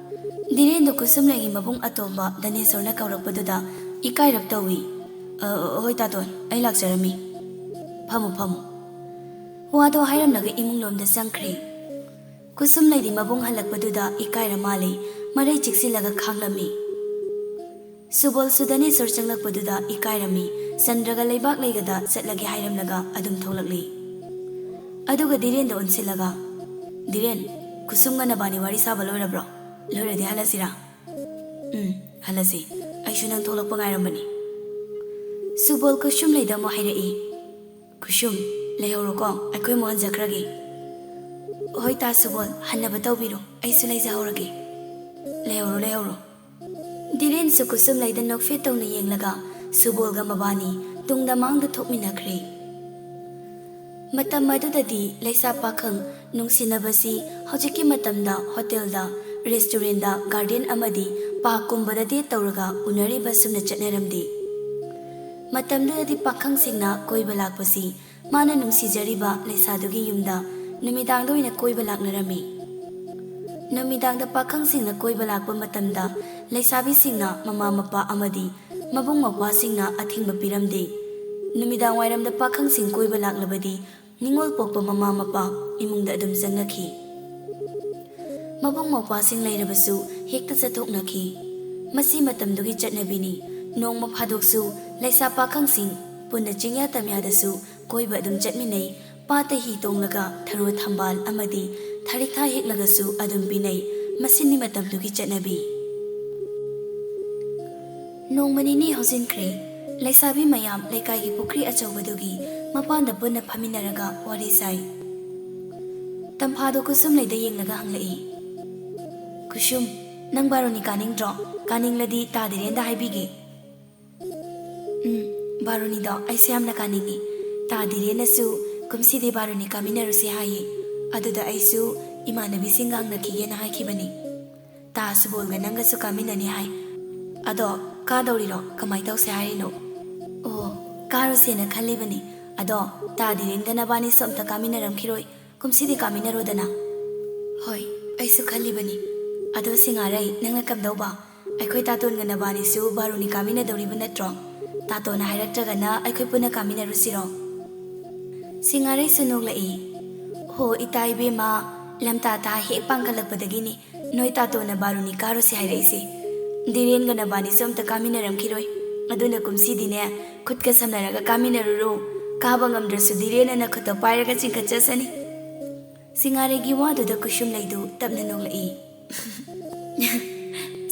ꯗꯤꯔꯦꯟꯗꯣ ꯀꯨꯁꯨꯝꯂꯩꯒꯤ ꯃꯕꯨꯡ ꯑꯇꯣꯝꯕ ꯗꯅꯦꯁꯣꯔꯅ ꯀꯧꯔꯛꯄꯗꯨꯗ ꯏꯀꯥꯏꯔꯞ ꯇꯧꯏ꯫ "ꯑ, ꯍꯣꯏ ꯇꯥꯇꯣꯟ, ꯑꯩ ꯂꯥꯛꯆꯔꯝꯃꯤ꯫ ꯐꯝꯃꯨ, ꯐꯝꯃꯨ꯫" ꯋꯥꯗꯣ ꯍꯥꯏꯔꯝꯂꯒ ꯏꯃꯨꯡꯂꯣꯝꯗ ꯆꯪꯈ꯭ꯔꯦ꯫ ꯀꯨꯁꯨꯝꯂꯩꯗꯤ ꯃꯕꯨꯡ ꯍꯜꯂꯛꯄꯗꯨꯗ ꯏꯀꯥꯏꯔ ꯃꯥꯜꯂꯦ, ꯃꯔꯩ ꯆꯤꯛꯁꯤꯜꯂꯒ ꯈꯥꯡꯂꯝꯃꯤ꯫ ꯁꯨꯕꯣꯜꯁꯨ ꯗꯅꯦꯁꯣꯔ ꯆꯪꯂꯛꯄꯗꯨꯗ ꯏꯀꯥꯏꯔꯝꯃꯤ, ꯆꯟꯗ꯭ꯔꯒ ꯂꯩꯕꯥꯛ ꯂꯩꯒꯗ ꯆꯠꯂꯒꯦ ꯍꯥꯏꯔꯝꯂꯒ ꯑꯗꯨꯝ ꯊꯣꯛꯂꯛꯂꯤ꯫ ꯑꯗꯨꯒ ꯗꯤꯔꯦꯟꯗ ꯑꯣꯟꯁꯤꯜꯂꯒ, "ꯗꯤꯔꯦꯟ, ꯀꯨꯁꯨꯝꯒ ꯅꯕꯥꯅꯤ ꯋꯥꯔꯤ ꯁꯥꯕ ꯂꯣꯏꯔꯕ꯭ꯔꯣ? ꯂꯣꯏꯔꯗꯤ ꯍꯜꯂꯁꯤꯔꯥ?" "ꯎꯝ, ꯍꯜꯂꯁꯤ꯫ ꯑꯩꯁꯨ ꯅꯪ ꯊꯣꯛꯂꯛꯄ ꯉꯥꯏꯔꯝꯕꯅꯤ꯫" ꯁꯨꯕꯣꯜ ꯀꯨꯁꯨꯝꯂꯩꯗ ꯑꯃꯨꯛ ꯍꯥꯏꯔꯛꯏ, "ꯀꯨꯁꯨꯝ, ꯂꯩꯍꯧꯔꯣꯀꯣ, ꯑꯩꯈꯣꯏ ꯑꯃꯨꯛ ꯍꯟꯖꯈ꯭ꯔꯒꯦ꯫" "ꯍꯣꯏ ꯇꯥ ꯁꯨꯕꯣꯜ, ꯍꯟꯅꯕ ꯇꯧꯕꯤꯔꯣ, ꯑꯩꯁꯨ ꯂꯩꯖꯍꯧꯔꯒꯦ꯫" "ꯂꯩꯍꯧꯔꯣ, ꯂꯩꯍꯧꯔꯣ꯫" ꯗꯤꯔꯦꯟꯁꯨ ꯀꯨꯁꯨꯝꯂꯩꯗ ꯅꯣꯛꯐꯦꯠ ꯇꯧꯅ ꯌꯦꯡꯂꯒ ꯁꯨꯕꯣꯜꯒ ꯃꯕꯥꯅꯤ ꯇꯨꯡꯗ ꯃꯥꯡꯗ ꯊꯣꯛꯃꯤꯟꯅꯈ꯭ꯔꯦ꯫ ꯃꯇꯝ ꯑꯗꯨꯗꯗꯤ ꯂꯩꯁꯥ ꯄꯥꯈꯪ ꯅꯨꯡꯁꯤꯅꯕꯁꯤ ꯍꯧꯖꯤꯛꯀꯤ ꯃꯇꯝꯗ ꯍꯣꯇꯦꯜꯗ, ꯔꯦꯁꯇꯨꯔꯦꯟꯗ, ꯒꯥꯔꯗꯦꯟ ꯑꯃꯗꯤ ꯄꯥꯔꯛꯀꯨꯝꯕꯗ ꯗꯦꯠ ꯇꯧꯔꯒ ꯎꯅꯔꯤꯕ ꯁꯨꯝꯅ ꯆꯠꯅꯔꯝꯗꯦ꯫ ꯃꯇꯝꯗꯨꯗꯗꯤ ꯄꯥꯈꯪꯁꯤꯡꯅ ꯀꯣꯏꯕ ꯂꯥꯛꯄꯁꯤ ꯃꯥꯅ ꯅꯨꯡꯁꯤꯖꯔꯤꯕ ꯂꯩꯁꯥꯗꯨꯒꯤ ꯌꯨꯝꯗ ꯅꯨꯃꯤꯗꯥꯡꯗ ꯑꯣꯏꯅ ꯀꯣꯏꯕ ꯂꯥꯛꯅꯔꯝꯃꯤ꯫ ꯅꯨꯃꯤꯗꯥꯡꯗ ꯄꯥꯈꯪꯁꯤꯡꯅ ꯀꯣꯏꯕ ꯂꯥꯛꯄ ꯃꯇꯝꯗ ꯂꯩꯁꯥꯕꯤꯁꯤꯡꯅ ꯃꯃꯥ ꯃꯄꯥ ꯑꯃꯗꯤ ꯃꯕꯨꯡ ꯃꯧꯄ꯭ꯋꯥꯁꯤꯡꯅ ꯑꯊꯤꯡꯕ ꯄꯤꯔꯝꯗꯦ꯫ ꯅꯨꯃꯤꯗꯥꯡ ꯋꯥꯏꯔꯝꯗ ꯄꯥꯈꯪꯁꯤꯡ ꯀꯣꯏꯕ ꯂꯥꯛꯂꯕꯗꯤ ꯅꯤꯉꯣꯜ ꯄꯣꯛꯄ ꯃꯃꯥ ꯃꯄꯥ ꯏꯃꯨꯡꯗ ꯑꯗꯨꯝ ꯆꯪꯅꯈꯤ꯫ ꯃꯕꯨꯡ ꯃꯧꯄ꯭ꯋꯥꯁꯤꯡ ꯂꯩꯔꯕꯁꯨ ꯍꯦꯛꯇ ꯆꯠꯊꯣꯛꯅꯈꯤ꯫ ꯃꯁꯤ ꯃꯇꯝꯗꯨꯒꯤ ꯆꯠꯅꯕꯤꯅꯤ꯫ ꯅꯣꯡꯃ ꯐꯥꯗꯣꯛꯁꯨ ꯂꯩꯁꯥ ꯄꯥꯈꯪꯁꯤꯡ ꯄꯨꯟꯅ ꯆꯤꯡꯌꯥ ꯇꯝꯌꯥꯗꯁꯨ ꯀꯣꯏꯕ ꯑꯗꯨꯝ ꯆꯠꯃꯤꯟꯅꯩ꯫ ꯄꯥꯠꯇ ꯍꯤ ꯇꯣꯡꯂꯒ ꯊꯔꯣ ꯊꯝꯕꯥꯜ ꯑꯃꯗꯤ ꯊꯔꯤꯛꯊꯥ ꯍꯦꯛꯂꯒꯁꯨ ꯑꯗꯨꯝ ꯄꯤꯅꯩ꯫ ꯃꯁꯤꯅꯤ ꯃꯇꯝꯗꯨꯒꯤ ꯆꯠꯅꯕꯤ꯫ ꯅꯣꯡꯃ ꯅꯤꯅꯤ ꯍꯧꯖꯤꯟꯈ꯭ꯔꯦ꯫ ꯂꯩꯁꯥꯕꯤ ꯃꯌꯥꯝ ꯂꯩꯀꯥꯏꯒꯤ ꯄꯨꯈ꯭ꯔꯤ ꯑꯆꯧꯕꯗꯨꯒꯤ ꯃꯄꯥꯟꯗ ꯄꯨꯟꯅ ꯐꯝꯃꯤꯟꯅꯔꯒ ꯋꯥꯔꯤ ꯁꯥꯏ꯫ ꯇꯝꯐꯥꯗꯣ ꯀꯨꯁꯨꯝꯂꯩꯗ ꯌꯦꯡꯂꯒ ꯍꯪꯂꯛꯏ, "ꯀꯨꯁꯨꯝ, ꯅꯪ ꯕꯥꯔꯨꯅꯤ ꯀꯥꯅꯤꯡꯗ꯭ꯔꯣ? ꯀꯥꯅꯤꯡꯂꯗꯤ ꯇꯥ ꯗꯤꯔꯦꯟꯗ ꯍꯥꯏꯕꯤꯒꯦ꯫" "ꯎꯝ, ꯕꯥꯔꯨꯅꯤꯗꯣ ꯑꯩꯁꯨ ꯌꯥꯝꯅ ꯀꯥꯅꯤꯡꯉꯤ꯫ ꯇꯥ ꯗꯤꯔꯦꯟꯅꯁꯨ ꯀꯨꯝꯁꯤꯗꯤ ꯕꯥꯔꯨꯅꯤ ꯀꯥꯃꯤꯟꯅꯔꯨꯁꯦ ꯍꯥꯏꯌꯦ꯫ ꯑꯗꯨꯗ ꯑꯩꯁꯨ ꯏꯃꯥꯟꯅꯕꯤꯁꯤꯡꯒ ꯍꯪꯅꯈꯤꯒꯦꯅ ꯍꯥꯏꯈꯤꯕꯅꯤ꯫ ꯇꯥ ꯁꯨꯕꯣꯜꯒ ꯅꯪꯒꯁꯨ ꯀꯥꯃꯤꯟꯅꯅꯤ ꯍꯥꯏ꯫ ꯑꯗꯣ ꯀꯥꯗꯧꯔꯤꯔꯣ? ꯀꯃꯥꯏ ꯇꯧꯁꯦ ꯍꯥꯏꯔꯤꯅꯣ? ꯑꯣ, ꯀꯥꯔꯨꯁꯦꯅ ꯈꯜꯂꯤꯕꯅꯤ꯫ ꯑꯗꯣ ꯇꯥ ꯙꯤꯔꯦꯟꯒ ꯅꯕꯥꯅꯤꯁꯨ ꯑꯝꯇ ꯀꯥꯃꯤꯟꯅꯔꯝꯈꯤꯔꯣꯏ? ꯀꯨꯝꯁꯤꯗꯤ ꯀꯥꯃꯤꯟꯅꯔꯣꯗꯅ꯫ ꯍꯣꯏ, ꯑꯩꯁꯨ ꯈꯜꯂꯤꯕꯅꯤ꯫ ꯑꯗꯣ ꯁꯤꯡꯉꯥꯔꯩ, ꯅꯪꯅ ꯀꯝꯗꯧꯕ? ꯑꯩꯈꯣꯏ ꯇꯥꯇꯣꯟꯒ ꯅꯕꯥꯅꯤꯁꯨ ꯕꯥꯔꯨꯅꯤ ꯀꯥꯃꯤꯟꯅꯗꯧꯔꯤꯕ ꯅꯠꯇ꯭ꯔꯣ? ꯇꯥꯇꯣꯟꯅ ꯍꯥꯏꯔꯛꯇ꯭ꯔꯒꯅ ꯑꯩꯈꯣꯏ ꯄꯨꯟꯅ ꯀꯥꯃꯤꯟꯅꯔꯨꯁꯤꯔꯣ? ꯁꯤꯡꯉꯥꯔꯩꯁꯨ ꯅꯣꯛꯂꯛꯏ꯫ ꯍꯣ ꯏꯇꯥ ꯏꯕꯦꯝꯃ, ꯂꯝꯇꯥ ꯊꯥ ꯍꯦꯛ ꯄꯥꯡꯈꯠꯂꯛꯄꯗꯒꯤꯅꯤ ꯅꯣꯏ ꯇꯥꯇꯣꯟꯅ ꯕꯥꯔꯨꯅꯤ ꯀꯥꯔꯨꯁꯤ ꯍꯥꯏꯔꯛꯏꯁꯦ꯫ ꯙꯤꯔꯦꯟꯒ ꯅꯕꯥꯅꯤꯁꯨ ꯑꯝꯇ ꯀꯥꯃꯤꯟꯅꯔꯝꯈꯤꯔꯣꯏ꯫ ꯑꯗꯨꯅ ꯀꯨꯝꯁꯤꯗꯤꯅꯦ, ꯈꯨꯠꯀ ꯁꯝꯅꯔꯒ ꯀꯥꯃꯤꯟꯅꯔꯨꯔꯣ꯫ ꯀꯥꯕ ꯉꯝꯗ꯭ꯔꯁꯨ ꯙꯤꯔꯦꯟꯅ ꯅꯈꯨꯠꯇꯣ ꯄꯥꯏꯔꯒ ꯆꯤꯡꯈꯠꯆꯁꯅꯤ꯫ ꯁꯤꯡꯉꯥꯔꯩꯒꯤ ꯋꯥꯗꯨꯗ ꯀꯨꯁꯨꯝꯂꯩꯗꯨ ꯇꯞꯅ ꯅꯣꯛꯂꯛꯏ꯫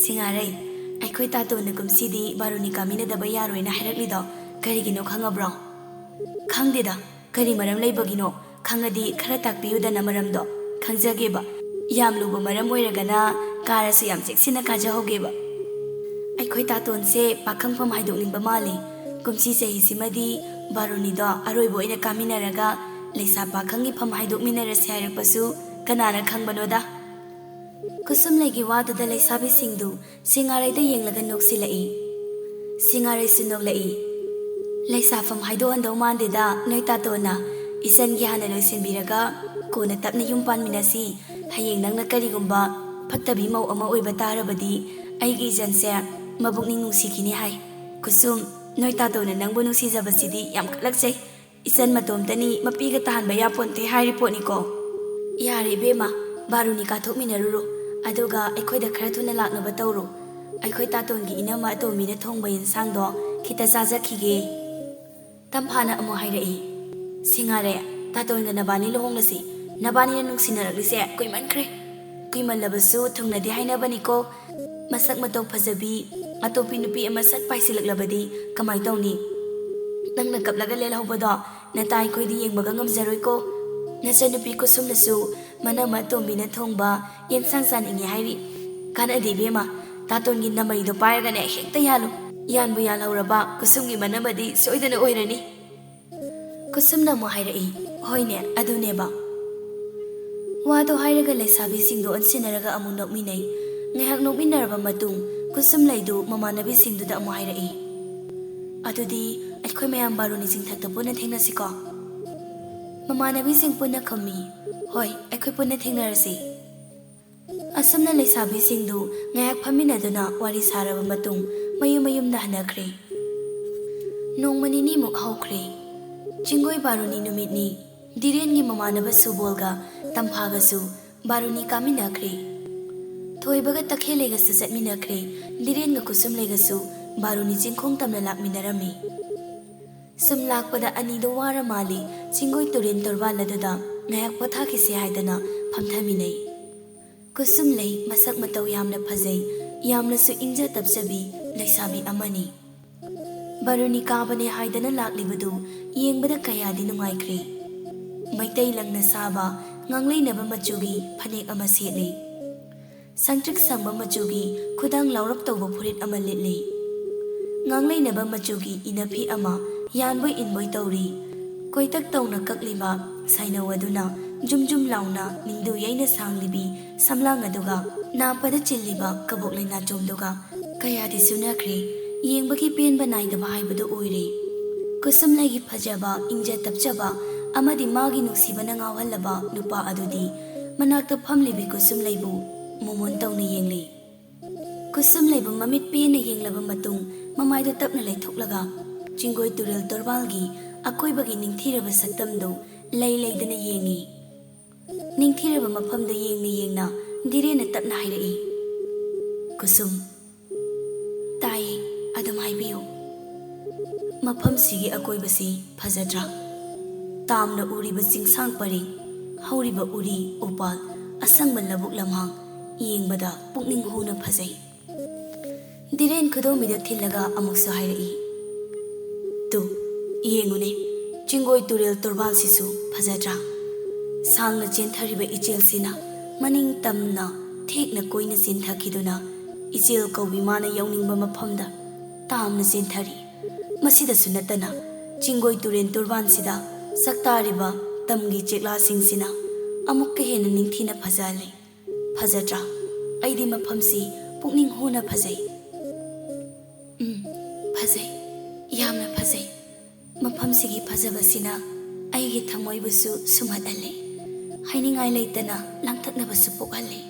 ꯁꯤꯡꯉꯥꯔꯩ, ꯑꯩꯈꯣꯏ ꯇꯥꯇꯣꯟꯅ ꯀꯨꯝꯁꯤꯗꯤ ꯕꯥꯔꯨꯅꯤ ꯀꯥꯃꯤꯟꯅꯗꯕ ꯌꯥꯔꯣꯏꯅ ꯍꯥꯏꯔꯛꯂꯤꯗꯣ ꯀꯔꯤꯒꯤꯅꯣ ꯈꯪꯉꯕ꯭ꯔꯣ? ꯈꯪꯗꯦꯗ, ꯀꯔꯤ ꯃꯔꯝ ꯂꯩꯕꯒꯤꯅꯣ? ꯈꯪꯉꯗꯤ ꯈꯔ ꯇꯥꯛꯄꯤꯌꯨꯗꯅ ꯃꯔꯝꯗꯣ꯫ ꯈꯪꯖꯒꯦꯕ꯫ ꯌꯥꯝ ꯂꯨꯕ ꯃꯔꯝ ꯑꯣꯏꯔꯒꯅ ꯀꯥꯔꯁꯨ ꯌꯥꯝ ꯆꯦꯛꯁꯤꯟꯅ ꯀꯥꯖꯍꯧꯒꯦꯕ꯫ ꯑꯩꯈꯣꯏ ꯇꯥꯇꯣꯟꯁꯦ ꯄꯥꯈꯪꯐꯝ ꯍꯥꯏꯗꯣꯛꯅꯤꯡꯕ ꯃꯥꯜꯂꯤ꯫ ꯀꯨꯝꯁꯤ ꯆꯍꯤꯁꯤꯃꯗꯤ ꯕꯥꯔꯨꯅꯤꯗꯣ ꯑꯔꯣꯏꯕ ꯑꯣꯏꯅ ꯀꯥꯃꯤꯟꯅꯔꯒ ꯂꯩꯁꯥ ꯄꯥꯈꯪꯒꯤ ꯐꯝ ꯍꯥꯏꯗꯣꯛꯃꯤꯟꯅꯔꯁꯤ ꯍꯥꯏꯔꯛꯄꯁꯨ ꯀꯅꯥꯅ ꯈꯪꯕꯅꯣꯗ? ꯀꯨꯁꯨꯝꯂꯩꯒꯤ ꯋꯥꯗꯨꯗ ꯂꯩꯁꯥꯕꯤꯁꯤꯡꯗꯨ ꯁꯤꯡꯉꯥꯔꯩꯗ ꯌꯦꯡꯂꯒ ꯅꯣꯛꯁꯤꯜꯂꯛꯏ꯫ ꯁꯤꯡꯉꯥꯔꯩꯁꯨ ꯅꯣꯛꯂꯛꯏ꯫ ꯂꯩꯁꯥꯐꯝ ꯍꯥꯏꯗꯣꯛꯍꯟꯗꯧ ꯃꯥꯟꯗꯦꯗ ꯅꯣꯏ ꯇꯥꯇꯣꯟꯅ꯫ ꯏꯆꯟꯒꯤ ꯍꯥꯟꯅ ꯂꯣꯏꯁꯤꯟꯕꯤꯔꯒ ꯀꯣꯟꯅ ꯇꯞꯅ ꯌꯨꯝ ꯄꯥꯟꯃꯤꯟꯅꯁꯤ꯫ ꯍꯌꯦꯡ ꯅꯪꯅ ꯀꯔꯤꯒꯨꯝꯕ ꯐꯠꯇꯕꯤ ꯃꯧ ꯑꯃ ꯑꯣꯏꯕ ꯇꯥꯔꯕꯗꯤ ꯑꯩꯒꯤ ꯏꯆꯟꯁꯦ ꯃꯕꯨꯛꯅꯤꯡ ꯅꯨꯡꯁꯤꯈꯤꯅꯤ ꯍꯥꯏ꯫ ꯀꯨꯁꯨꯝ, ꯅꯣꯏ ꯇꯥꯇꯣꯟꯅ ꯅꯪꯕꯨ ꯅꯨꯡꯁꯤꯖꯕꯁꯤꯗꯤ ꯌꯥꯝ ꯀꯜꯂꯛꯆꯩ꯫ ꯏꯆꯟ ꯃꯇꯣꯝꯇꯅꯤ, ꯃꯄꯤꯒ ꯇꯥꯍꯟꯕ ꯌꯥꯄꯣꯟꯇꯦ ꯍꯥꯏꯔꯤ ꯄꯣꯠꯅꯤꯀꯣ꯫ ꯌꯥꯔꯦ ꯏꯕꯦꯝꯃ, ꯕꯥꯔꯨꯅꯤ ꯀꯥꯊꯣꯛꯃꯤꯟꯅꯔꯨꯔꯣ꯫ ꯑꯗꯨꯒ ꯑꯩꯈꯣꯏꯗ ꯈꯔ ꯊꯨꯅ ꯂꯥꯛꯅꯕ ꯇꯧꯔꯣ꯫ ꯑꯩꯈꯣꯏ ꯇꯥꯇꯣꯟꯒꯤ ꯏꯅꯝꯃ ꯑꯇꯣꯝꯕꯤꯅ ꯊꯣꯡꯕ ꯌꯦꯟꯁꯥꯡꯗꯣ ꯈꯤꯇ ꯆꯥꯖꯈꯤꯒꯦ꯫ ꯇꯝꯐꯥꯅ ꯑꯃꯨꯛ ꯍꯥꯏꯔꯛꯏ, "ꯁꯤꯡꯉꯥꯔꯩ, ꯇꯥꯇꯣꯟꯒ ꯅꯕꯥꯅꯤ ꯂꯨꯍꯣꯡꯂꯁꯤ꯫ ꯅꯕꯥꯅꯤꯅ ꯅꯨꯡꯁꯤꯅꯔꯛꯂꯤꯁꯦ ꯀꯨꯏꯃꯟꯈ꯭ꯔꯦ꯫ ꯀꯨꯏꯃꯜꯂꯕꯁꯨ ꯊꯨꯡꯅꯗꯦ ꯍꯥꯏꯅꯕꯅꯤꯀꯣ꯫ ꯃꯁꯛ ꯃꯇꯧ ꯐꯖꯕꯤ, ꯑꯇꯣꯞꯄꯤ ꯅꯨꯄꯤ ꯑꯃ ꯁꯠ ꯄꯥꯏꯁꯤꯜꯂꯛꯂꯕꯗꯤ ꯀꯃꯥꯏ ꯇꯧꯅꯤ? ꯅꯪꯅ ꯀꯞꯂꯒ ꯂꯦꯜꯍꯧꯕꯗꯣ ꯅꯇꯥ ꯑꯩꯈꯣꯏꯗꯤ ꯌꯦꯡꯕꯒ ꯉꯝꯖꯔꯣꯏꯀꯣ꯫ ꯅꯆꯟꯅꯨꯄꯤ ꯀꯨꯁꯨꯝꯅꯁꯨ ꯃꯅꯝꯃ ꯑꯇꯣꯝꯕꯤꯅ ꯊꯣꯡꯕ ꯌꯦꯟꯁꯥꯡ ꯆꯥꯅꯤꯡꯉꯦ ꯍꯥꯏꯔꯤ꯫ ꯀꯥꯟꯅꯗꯦ ꯏꯕꯦꯝꯃ, ꯇꯥꯇꯣꯟꯒꯤ ꯅꯃꯩꯗꯣ ꯄꯥꯏꯔꯒꯅꯦ ꯍꯦꯛꯇ ꯌꯥꯜꯂꯨ꯫ ꯌꯥꯟꯕꯨ ꯌꯥꯜꯍꯧꯔꯕ ꯀꯨꯁꯨꯝꯒꯤ ꯃꯅꯝꯃꯗꯤ ꯁꯣꯏꯗꯅ ꯑꯣꯏꯔꯅꯤ꯫" ꯀꯨꯁꯨꯝꯅ ꯑꯃꯨꯛ ꯍꯥꯏꯔꯛꯏ, "ꯍꯣꯏꯅꯦ, ꯑꯗꯨꯅꯦꯕ꯫" ꯋꯥꯗꯣ ꯍꯥꯏꯔꯒ ꯂꯩꯁꯥꯕꯤꯁꯤꯡꯗꯣ ꯑꯣꯟꯁꯤꯟꯅꯔꯒ ꯑꯃꯨꯛ ꯅꯣꯛꯃꯤꯟꯅꯩ꯫ ꯉꯥꯏꯍꯥꯛ ꯅꯣꯛꯃꯤꯟꯅꯔꯕ ꯃꯇꯨꯡ ꯀꯨꯁꯨꯝꯂꯩꯗꯨ ꯃꯃꯥꯟꯅꯕꯤꯁꯤꯡꯗꯨꯗ ꯑꯃꯨꯛ ꯍꯥꯏꯔꯛꯏ, "ꯑꯗꯨꯗꯤ ꯑꯩꯈꯣꯏ ꯃꯌꯥꯝ ꯕꯥꯔꯨꯅꯤ ꯆꯤꯡꯊꯛꯇ ꯄꯨꯟꯅ ꯊꯦꯡꯅꯁꯤꯀꯣ?" ꯃꯃꯥꯟꯅꯕꯤꯁꯤꯡ ꯄꯨꯟꯅ ꯈꯨꯝꯃꯤ, "ꯍꯣꯏ, ꯑꯩꯈꯣꯏ ꯄꯨꯟꯅ ꯊꯦꯡꯅꯔꯁꯤ꯫" ꯑꯁꯨꯝꯅ ꯂꯩꯁꯥꯕꯤꯁꯤꯡꯗꯨ ꯉꯥꯏꯍꯥꯛ ꯐꯝꯃꯤꯟꯅꯗꯨꯅ ꯋꯥꯔꯤ ꯁꯥꯔꯕ ꯃꯇꯨꯡ ꯃꯌꯨꯝ ꯃꯌꯨꯝꯗ ꯍꯟꯅꯈ꯭ꯔꯦ꯫ ꯅꯣꯡꯃ ꯅꯤꯅꯤꯃꯨꯛ ꯍꯧꯈ꯭ꯔꯦ꯫ ꯆꯤꯡꯒꯣꯏ ꯕꯥꯔꯨꯅꯤ ꯅꯨꯃꯤꯠꯅꯤ꯫ ꯙꯤꯔꯦꯟꯒꯤ ꯃꯃꯥꯟꯅꯕ ꯁꯨꯕꯣꯜꯒ ꯇꯝꯐꯥꯒꯁꯨ ꯕꯥꯔꯨꯅꯤ ꯀꯥꯃꯤꯟꯅꯈ꯭ꯔꯦ꯫ ꯊꯣꯏꯕꯒ ꯇꯈꯦꯜꯂꯩꯒꯁꯨ ꯆꯠꯃꯤꯟꯅꯈ꯭ꯔꯦ꯫ ꯙꯤꯔꯦꯟꯒ ꯀꯨꯁꯨꯝꯂꯩꯒꯁꯨ ꯕꯥꯔꯨꯅꯤ ꯆꯤꯡꯈꯣꯡ ꯇꯝꯅ ꯂꯥꯛꯃꯤꯟꯅꯔꯝꯃꯤ꯫ ꯁꯨꯝ ꯂꯥꯛꯄꯗ ꯑꯅꯤꯗꯣ ꯋꯥꯔ ꯃꯥꯜꯂꯤ꯫ ꯆꯤꯡꯒꯣꯏ ꯇꯨꯔꯦꯜ ꯇꯣꯔꯕꯥꯟ ꯑꯗꯨꯗ ꯉꯥꯏꯍꯥꯛ ꯄꯣꯊꯥꯈꯤꯁꯦ ꯍꯥꯏꯗꯅ ꯐꯝꯊꯃꯤꯟꯅꯩ꯫ ꯀꯨꯁꯨꯝꯂꯩ ꯃꯁꯛ ꯃꯇꯧ ꯌꯥꯝꯅ ꯐꯖꯩ, ꯌꯥꯝꯅꯁꯨ ꯏꯪꯖ ꯇꯞꯆꯕꯤ ꯂꯩꯁꯥꯕꯤ ꯑꯃꯅꯤ꯫ ꯕꯥꯔꯨꯅꯤ ꯀꯥꯕꯅꯦ ꯍꯥꯏꯗꯅ ꯂꯥꯛꯂꯤꯕꯗꯨ ꯌꯦꯡꯕꯗ ꯀꯌꯥꯗꯤ ꯅꯨꯡꯉꯥꯏꯈ꯭ꯔꯦ꯫ ꯃꯩꯇꯩ ꯂꯪꯅ ꯁꯥꯕ ꯉꯥꯡꯂꯩꯅꯕ ꯃꯆꯨꯒꯤ ꯐꯅꯦꯛ ꯑꯃ ꯁꯦꯠꯂꯤ꯫ ꯁꯪꯇ꯭ꯔꯤꯛ ꯁꯪꯕ ꯃꯆꯨꯒꯤ ꯈꯨꯗꯥꯡ ꯂꯥꯎꯔꯞ ꯇꯧꯕ ꯐꯨꯔꯤꯠ ꯑꯃ ꯂꯤꯠꯂꯤ꯫ ꯉꯥꯡꯂꯩꯅꯕ ꯃꯆꯨꯒꯤ ꯏꯅꯐꯤ ꯑꯃ ꯌꯥꯟꯕꯣꯏ ꯏꯟꯕꯣꯏ ꯇꯧꯔꯤ꯫ ꯀꯣꯏꯇꯛ ꯇꯧꯅ ꯀꯛꯂꯤꯕ ꯁꯥꯏꯅꯧ ꯑꯗꯨꯅ ꯖꯨꯝ ꯖꯨꯝ ꯂꯥꯎꯅ ꯅꯤꯡꯗꯨ ꯌꯩꯅ ꯁꯥꯡꯂꯤꯕꯤ ꯁꯝꯂꯥꯡ ꯑꯗꯨꯒ ꯅꯥꯞꯄꯗ ꯆꯤꯜꯂꯤꯕ ꯀꯕꯣꯛ ꯂꯩ ꯅꯥꯆꯣꯝꯗꯨꯒ ꯀꯌꯥꯗꯤ ꯆꯨꯅꯈ꯭ꯔꯦ꯫ ꯌꯦꯡꯕꯒꯤ ꯄꯦꯟꯕ ꯅꯥꯏꯗꯕ ꯍꯥꯏꯕꯗꯨ ꯑꯣꯏꯔꯦ꯫ ꯀꯨꯁꯨꯝꯂꯩꯒꯤ ꯐꯖꯕ, ꯏꯪꯖ ꯇꯞꯆꯕ ꯑꯃꯗꯤ ꯃꯥꯒꯤ ꯅꯨꯡꯁꯤꯕꯅ ꯉꯥꯎꯍꯜꯂꯕ ꯅꯨꯄꯥ ꯑꯗꯨꯗꯤ ꯃꯅꯥꯛꯇ ꯐꯝꯂꯤꯕꯤ ꯀꯨꯁꯨꯝꯂꯩꯕꯨ ꯃꯣꯃꯣꯟ ꯇꯧꯅ ꯌꯦꯡꯂꯤ꯫ ꯀꯨꯁꯨꯝꯂꯩꯕꯨ ꯃꯃꯤꯠ ꯄꯦꯟꯅ ꯌꯦꯡꯂꯕ ꯃꯇꯨꯡ ꯃꯃꯥꯏꯗꯨ ꯇꯞꯅ ꯂꯩꯊꯣꯛꯂꯒ ꯆꯤꯡꯒꯣꯏ ꯇꯨꯔꯦꯜ ꯇꯣꯔꯕꯥꯜꯒꯤ ꯑꯀꯣꯏꯕꯒꯤ ꯅꯤꯡꯊꯤꯔꯕ ꯁꯛꯇꯝꯗꯨ ꯂꯩ ꯂꯩꯗꯅ ꯌꯦꯡꯉꯤ꯫ ꯅꯤꯡꯊꯤꯔꯕ ꯃꯐꯝꯗꯨ ꯌꯦꯡꯅ ꯌꯦꯡꯅ ꯙꯤꯔꯦꯟꯅ ꯇꯞꯅ ꯍꯥꯏꯔꯛꯏ, "ꯀꯨꯁꯨꯝ꯫" "ꯇꯥꯏꯌꯦ, ꯑꯗꯨꯝ ꯍꯥꯏꯕꯤꯌꯨ꯫" "ꯃꯐꯝꯁꯤꯒꯤ ꯑꯀꯣꯏꯕꯁꯤ ꯐꯖꯗ꯭ꯔꯥ? ꯇꯥꯝꯅ ꯎꯔꯤꯕ ꯆꯤꯡꯁꯥꯡ ꯄꯔꯤꯡ, ꯍꯧꯔꯤꯕ ꯎꯔꯤ ꯎꯄꯥꯜ, ꯑꯁꯪꯕ ꯂꯧꯕꯨꯛ ꯂꯝꯍꯥꯡ, ꯌꯦꯡꯕꯗ ꯄꯨꯛꯅꯤꯡ ꯍꯨꯅ ꯐꯖꯩ꯫" ꯙꯤꯔꯦꯟ ꯈꯨꯗꯣꯝꯕꯤꯗ ꯊꯤꯜꯂꯒ ꯑꯃꯨꯛꯁꯨ ꯍꯥꯏꯔꯛꯏ, "ꯇꯨ, ꯌꯦꯡꯉꯨꯅꯦ, ꯆꯤꯡꯒꯣꯏ ꯇꯨꯔꯦꯜ ꯇꯣꯔꯕꯥꯜꯁꯤꯁꯨ ꯐꯖꯗ꯭ꯔꯥ? ꯁꯥꯡꯅ ꯆꯦꯟꯊꯔꯤꯕ ꯏꯆꯦꯜꯁꯤꯅ ꯃꯅꯤꯡ ꯇꯝꯅ ꯊꯦꯛꯅ ꯀꯣꯏꯅ ꯆꯦꯟꯊꯈꯤꯗꯨꯅ ꯏꯆꯦꯜ ꯀꯧꯕꯤ ꯃꯥꯅ ꯌꯧꯅꯤꯡꯕ ꯃꯐꯝꯗ ꯇꯥꯝꯅ ꯆꯦꯟꯊꯔꯤ꯫ ꯃꯁꯤꯗꯁꯨ ꯅꯠꯇꯅ ꯆꯤꯡꯒꯣꯏ ꯇꯨꯔꯦꯜ ꯇꯣꯔꯕꯥꯟꯁꯤꯗ ꯁꯛꯇꯥꯔꯤꯕ ꯇꯝꯒꯤ ꯆꯦꯛꯂꯥꯁꯤꯡꯁꯤꯅ ꯑꯃꯨꯛꯀ ꯍꯦꯟꯅ ꯅꯤꯡꯊꯤꯅ ꯐꯖꯍꯜꯂꯤ꯫ ꯐꯖꯗ꯭ꯔꯥ? ꯑꯩꯗꯤ ꯃꯐꯝꯁꯤ ꯄꯨꯛꯅꯤꯡ ꯍꯨꯅ ꯐꯖꯩ꯫ ꯎꯝ, ꯐꯖꯩ꯫ ꯌꯥꯝꯅ ꯐꯖꯩ꯫ ꯃꯐꯝꯁꯤꯒꯤ ꯐꯖꯕꯁꯤꯅ ꯑꯩꯒꯤ ꯊꯃꯣꯏꯕꯨꯁꯨ ꯁꯨꯝꯍꯠꯍꯜꯂꯦ꯫ ꯍꯥꯏꯅꯤꯡꯉꯥꯏ ꯂꯩꯇꯅ ꯂꯥꯡꯇꯛꯅꯕꯁꯨ ꯄꯣꯛꯍꯜꯂꯦ꯫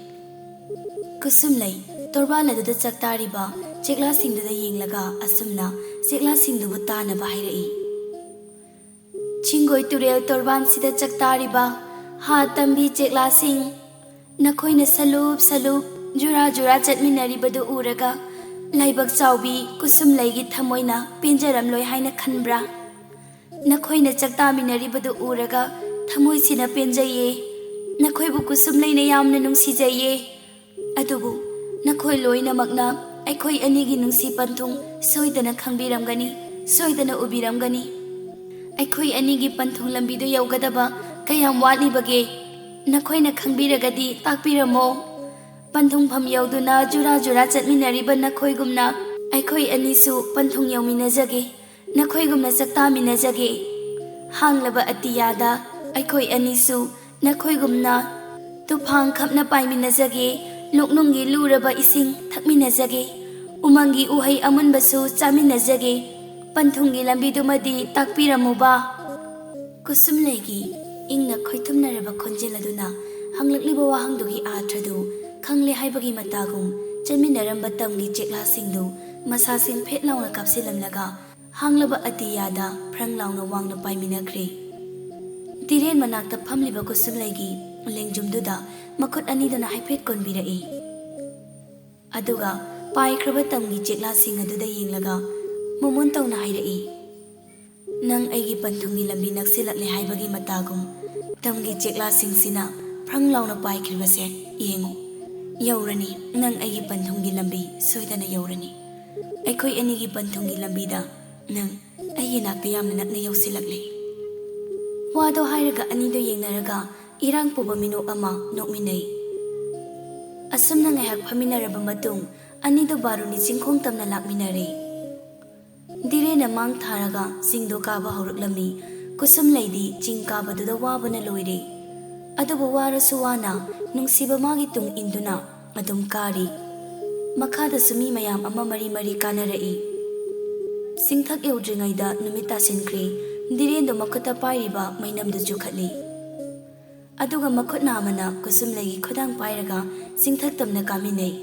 ꯀꯨꯁꯨꯝꯂꯩ ꯇꯣꯔꯕꯥꯟ ꯑꯗꯨꯗ ꯆꯥꯛꯇꯥꯔꯤꯕ ꯆꯦꯛꯂꯥꯁꯤꯡꯗꯨꯗ ꯌꯦꯡꯂꯒ ꯑꯁꯨꯝꯅ ꯆꯦꯛꯂꯥꯁꯤꯡꯗꯨꯕꯨ ꯇꯥꯅꯕ ꯍꯥꯏꯔꯛꯏ꯫ ꯆꯤꯡꯒꯣꯏ ꯇꯨꯔꯦꯜ ꯇꯣꯔꯕꯥꯟꯁꯤꯗ ꯆꯥꯛꯇꯥꯔꯤꯕ ꯍꯥ ꯇꯝꯕꯤ ꯆꯦꯛꯂꯥꯁꯤꯡ, ꯅꯈꯣꯏꯅ ꯁꯂꯨꯞ ꯁꯂꯨꯞ, ꯖꯨꯔꯥ ꯖꯨꯔꯥ ꯆꯠꯃꯤꯟꯅꯔꯤꯕꯗꯨ ꯎꯔꯒ ꯂꯥꯏꯕꯛ ꯆꯥꯎꯕꯤ ꯀꯨꯁꯨꯝꯂꯩꯒꯤ ꯊꯃꯣꯏꯅ ꯄꯦꯟꯖꯔꯝꯂꯣꯏ ꯍꯥꯏꯅ ꯈꯟꯕ꯭ꯔꯥ? ꯅꯈꯣꯏꯅ ꯆꯥꯛꯇꯥꯃꯤꯟꯅꯔꯤꯕꯗꯨ ꯎꯔꯒ ꯊꯃꯣꯏꯁꯤꯅ ꯄꯦꯟꯖꯩꯌꯦ꯫ ꯅꯈꯣꯏꯕꯨ ꯀꯨꯁꯨꯝꯂꯩꯅ ꯌꯥꯝꯅ ꯅꯨꯡꯁꯤꯖꯩꯌꯦ꯫ ꯑꯗꯨꯕꯨ ꯅꯈꯣꯏ ꯂꯣꯏꯅꯃꯛꯅ ꯑꯩꯈꯣꯏ ꯑꯅꯤꯒꯤ ꯅꯨꯡꯁꯤ ꯄꯟꯊꯨꯡ ꯁꯣꯏꯗꯅ ꯈꯪꯕꯤꯔꯝꯒꯅꯤ, ꯁꯣꯏꯗꯅ ꯎꯕꯤꯔꯝꯒꯅꯤ꯫ ꯑꯩꯈꯣꯏ ꯑꯅꯤꯒꯤ ꯄꯟꯊꯨꯡ ꯂꯝꯕꯤꯗꯨ ꯌꯧꯒꯗꯕ ꯀꯌꯥꯝ ꯋꯥꯠꯂꯤꯕꯒꯦ? ꯅꯈꯣꯏꯅ ꯈꯪꯕꯤꯔꯒꯗꯤ ꯇꯥꯛꯄꯤꯔꯝꯃꯣ꯫ ꯄꯟꯊꯨꯡꯐꯝ ꯌꯧꯗꯨꯅ ꯖꯨꯔꯥ ꯖꯨꯔꯥ ꯆꯠꯃꯤꯟꯅꯔꯤꯕ ꯅꯈꯣꯏꯒꯨꯝꯅ ꯑꯩꯈꯣꯏ ꯑꯅꯤꯁꯨ ꯄꯟꯊꯨꯡ ꯌꯧꯃꯤꯟꯅꯖꯒꯦ, ꯅꯈꯣꯏꯒꯨꯝꯅ ꯆꯥꯛꯇꯥꯃꯤꯟꯅꯖꯒꯦ꯫ ꯍꯥꯡꯂꯕ ꯑꯇꯤꯌꯥꯗ ꯑꯩꯈꯣꯏ ꯑꯅꯤꯁꯨ ꯅꯈꯣꯏꯒꯨꯝꯅ ꯇꯨꯐꯥꯡ ꯈꯞꯅ ꯄꯥꯏꯃꯤꯟꯅꯖꯒꯦ, ꯂꯣꯛꯅꯨꯡꯒꯤ ꯂꯨꯔꯕ ꯏꯁꯤꯡ ꯊꯛꯃꯤꯟꯅꯖꯒꯦ, ꯎꯃꯪꯒꯤ ꯎꯍꯩ ꯑꯃꯨꯟꯕꯁꯨ ꯆꯥꯃꯤꯟꯅꯖꯒꯦ꯫ ꯄꯟꯊꯨꯡꯒꯤ ꯂꯝꯕꯤꯗꯨꯃꯗꯤ ꯇꯥꯛꯄꯤꯔꯝꯃꯨꯕ꯫ ꯀꯨꯁꯨꯝꯂꯩꯒꯤ ꯏꯪꯅ ꯈꯣꯏꯊꯨꯝꯅꯔꯕ ꯈꯣꯟꯖꯦꯜ ꯑꯗꯨꯅ ꯍꯪꯂꯛꯂꯤꯕ ꯋꯥꯍꯪꯗꯨꯒꯤ ꯑꯥꯔꯊꯗꯨ ꯈꯪꯂꯦ ꯍꯥꯏꯕꯒꯤ ꯃꯇꯥꯒꯨꯝ ꯆꯦꯟꯃꯤꯟꯅꯔꯝꯕ ꯇꯝꯒꯤ ꯆꯦꯛꯂꯥꯁꯤꯡꯗꯨ ꯃꯁꯥꯁꯤꯡ ꯐꯦꯠ ꯂꯥꯎꯅ ꯀꯥꯞꯁꯤꯜꯂꯝꯂꯒ ꯍꯥꯡꯂꯕ ꯑꯇꯤꯌꯥꯗ ꯐ꯭ꯔꯪ ꯂꯥꯎꯅ ꯋꯥꯡꯅ ꯄꯥꯏꯃꯤꯟꯅꯈ꯭ꯔꯦ꯫ ꯙꯤꯔꯦꯟ ꯃꯅꯥꯛꯇ ꯐꯝꯂꯤꯕ ꯀꯨꯁꯨꯝꯂꯩꯒꯤ ꯂꯦꯡꯖꯨꯝꯗꯨꯗ ꯃꯈꯨꯠ ꯑꯅꯤꯗꯨꯅ ꯍꯥꯏꯐꯦꯠ ꯀꯣꯟꯕꯤꯔꯛꯏ꯫ ꯑꯗꯨꯒ ꯄꯥꯏꯈ꯭ꯔꯕ ꯇꯝꯒꯤ ꯆꯦꯛꯂꯥꯁꯤꯡ ꯑꯗꯨꯗ ꯌꯦꯡꯂꯒ ꯃꯣꯃꯣꯟ ꯇꯧꯅ ꯍꯥꯏꯔꯛꯏ, "ꯅꯪ ꯑꯩꯒꯤ ꯄꯟꯊꯨꯡꯒꯤ ꯂꯝꯕꯤ ꯅꯛꯁꯤꯜꯂꯛꯂꯦ ꯍꯥꯏꯕꯒꯤ ꯃꯇꯥꯒꯨꯝ ꯇꯝꯒꯤ ꯆꯦꯛꯂꯥꯁꯤꯡꯁꯤꯅ ꯐ꯭ꯔꯪ ꯂꯥꯎꯅ ꯄꯥꯏꯈ꯭ꯔꯤꯕꯁꯦ ꯌꯦꯡꯉꯨ꯫ ꯌꯧꯔꯅꯤ, ꯅꯪ ꯑꯩꯒꯤ ꯄꯟꯊꯨꯡꯒꯤ ꯂꯝꯕꯤ ꯁꯣꯏꯗꯅ ꯌꯧꯔꯅꯤ꯫ ꯑꯩꯈꯣꯏ ꯑꯅꯤꯒꯤ ꯄꯟꯊꯨꯡꯒꯤ ꯂꯝꯕꯤꯗ ꯅꯪ ꯑꯩꯒꯤ ꯅꯥꯛꯇ ꯌꯥꯝꯅ ꯅꯛꯅ ꯌꯧꯁꯤꯜꯂꯛꯂꯦ꯫" ꯋꯥꯗꯣ ꯍꯥꯏꯔꯒ ꯑꯅꯤꯗꯣ ꯌꯦꯡꯅꯔꯒ ꯏꯔꯥꯡ ꯄꯨꯕ ꯃꯤꯅꯣꯛ ꯑꯃ ꯅꯣꯛꯃꯤꯟꯅꯩ꯫ ꯑꯁꯨꯝꯅ ꯉꯥꯏꯍꯥꯛ ꯐꯝꯃꯤꯟꯅꯔꯕ ꯃꯇꯨꯡ ꯑꯅꯤꯗꯣ ꯕꯥꯔꯨꯅꯤ ꯆꯤꯡꯈꯣꯡ ꯇꯝꯅ ꯂꯥꯛꯃꯤꯟꯅꯔꯦ꯫ ꯙꯤꯔꯦꯟꯅ ꯃꯥꯡ ꯊꯥꯔꯒ ꯆꯤꯡꯗꯣ ꯀꯥꯕ ꯍꯧꯔꯛꯂꯝꯃꯤ꯫ ꯀꯨꯁꯨꯝꯂꯩꯗꯤ ꯆꯤꯡ ꯀꯥꯕꯗꯨꯗ ꯋꯥꯕꯅ ꯂꯣꯏꯔꯦ꯫ ꯑꯗꯨꯕꯨ ꯋꯥꯔꯁꯨ ꯋꯥꯅ ꯅꯨꯡꯁꯤꯕ ꯃꯥꯒꯤ ꯇꯨꯡ ꯏꯟꯗꯨꯅ ꯑꯗꯨꯝ ꯀꯥꯔꯤ꯫ ꯃꯈꯥꯗꯁꯨ ꯃꯤ ꯃꯌꯥꯝ ꯑꯃ ꯃꯔꯤ ꯃꯔꯤ ꯀꯥꯅꯔꯛꯏ꯫ ꯆꯤꯡꯊꯛ ꯌꯧꯗ꯭ꯔꯤꯉꯩꯗ ꯅꯨꯃꯤꯠ ꯇꯥꯁꯤꯟꯈ꯭ꯔꯦ꯫ ꯙꯤꯔꯦꯟꯗꯨ ꯃꯈꯨꯠꯇ ꯄꯥꯏꯔꯤꯕ ꯃꯩꯅꯝꯗꯨ ꯆꯨꯈꯠꯂꯤ꯫ ꯑꯗꯨꯒ ꯃꯈꯨꯠ ꯅꯥꯝꯃꯅ ꯀꯨꯁꯨꯝꯂꯩꯒꯤ ꯈꯨꯗꯥꯡ ꯄꯥꯏꯔꯒ ꯆꯤꯡꯊꯛ ꯇꯝꯅ ꯀꯥꯃꯤꯟꯅꯩ꯫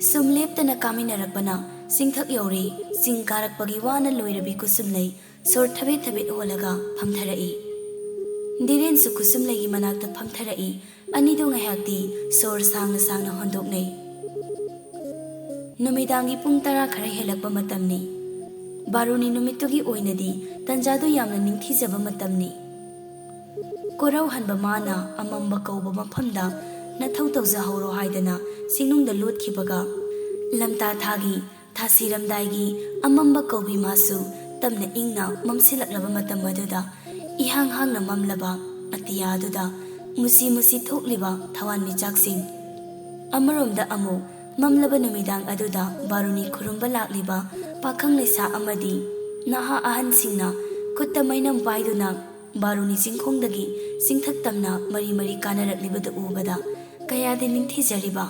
ꯁꯨꯝ ꯂꯦꯞꯇꯅ ꯀꯥꯃꯤꯟꯅꯔꯛꯄꯅ ꯆꯤꯡꯊꯛ ꯌꯧꯔꯦ꯫ ꯆꯤꯡ ꯀꯥꯔꯛꯄꯒꯤ ꯋꯥꯅ ꯂꯣꯏꯔꯕꯤ ꯀꯨꯁꯨꯝꯂꯩ ꯁꯣꯔ ꯊꯕꯦꯠ ꯊꯕꯦꯠ ꯍꯣꯜꯂꯒ ꯐꯝꯊꯔꯛꯏ꯫ ꯙꯤꯔꯦꯟꯁꯨ ꯀꯨꯁꯨꯝꯂꯩꯒꯤ ꯃꯅꯥꯛꯇ ꯐꯝꯊꯔꯛꯏ꯫ ꯑꯅꯤꯗꯨ ꯉꯥꯏꯍꯥꯛꯇꯤ ꯁꯣꯔ ꯁꯥꯡꯅ ꯁꯥꯡꯅ ꯍꯣꯟꯗꯣꯛꯅꯩ꯫ ꯅꯨꯃꯤꯗꯥꯡꯒꯤ ꯄꯨꯡ ꯇꯔꯥ ꯈꯔ ꯍꯦꯜꯂꯛꯄ ꯃꯇꯝꯅꯤ꯫ ꯕꯥꯔꯨꯅꯤ ꯅꯨꯃꯤꯠꯇꯨꯒꯤ ꯑꯣꯏꯅꯗꯤ ꯇꯟꯖꯥꯗꯨ ꯌꯥꯝꯅ ꯅꯤꯡꯊꯤꯖꯕ ꯃꯇꯝꯅꯤ꯫ ꯀꯣꯔꯧꯍꯟꯕ ꯃꯥꯅ ꯑꯃꯝꯕ ꯀꯧꯕ ꯃꯐꯝꯗ ꯅꯊꯧ ꯇꯧꯖꯍꯧꯔꯣ ꯍꯥꯏꯗꯅ ꯆꯤꯡꯅꯨꯡꯗ ꯂꯣꯠꯈꯤꯕꯒ, ꯂꯝꯇꯥ ꯊꯥꯒꯤ ꯊꯥꯁꯤꯔꯝꯗꯥꯏꯒꯤ ꯑꯃꯝꯕ ꯀꯧꯕꯤ ꯃꯥꯁꯨ ꯇꯞꯅ ꯏꯪꯅ ꯃꯝꯁꯤꯜꯂꯛꯂꯕ ꯃꯇꯝ ꯑꯗꯨꯗ ꯏꯍꯥꯡ ꯍꯥꯡꯅ ꯃꯝꯂꯕ ꯑꯇꯤꯌꯥ ꯑꯗꯨꯗ ꯃꯨꯁꯤ ꯃꯨꯁꯤ ꯊꯣꯛꯂꯤꯕ ꯊꯋꯥꯟꯃꯤꯆꯥꯛꯁꯤꯡ꯫ ꯑꯃꯔꯣꯝꯗ ꯑꯃꯨꯛ ꯃꯝꯂꯕ ꯅꯨꯃꯤꯗꯥꯡ ꯑꯗꯨꯗ ꯕꯥꯔꯨꯅꯤ ꯈꯨꯔꯨꯝꯕ ꯂꯥꯛꯂꯤꯕ ꯄꯥꯈꯪ ꯂꯩꯁꯥ ꯑꯃꯗꯤ ꯅꯍꯥ ꯑꯍꯟꯁꯤꯡꯅ ꯈꯨꯠꯇ ꯃꯩꯅꯝ ꯄꯥꯏꯗꯨꯅ ꯕꯥꯔꯨꯅꯤ ꯆꯤꯡꯈꯣꯡꯗꯒꯤ ꯆꯤꯡꯊꯛ ꯇꯝꯅ ꯃꯔꯤ ꯃꯔꯤ ꯀꯥꯅꯔꯛꯂꯤꯕꯗꯨ ꯎꯕꯗ ꯀꯌꯥꯗꯤ ꯅꯤꯡꯊꯤꯖꯔꯤꯕ꯫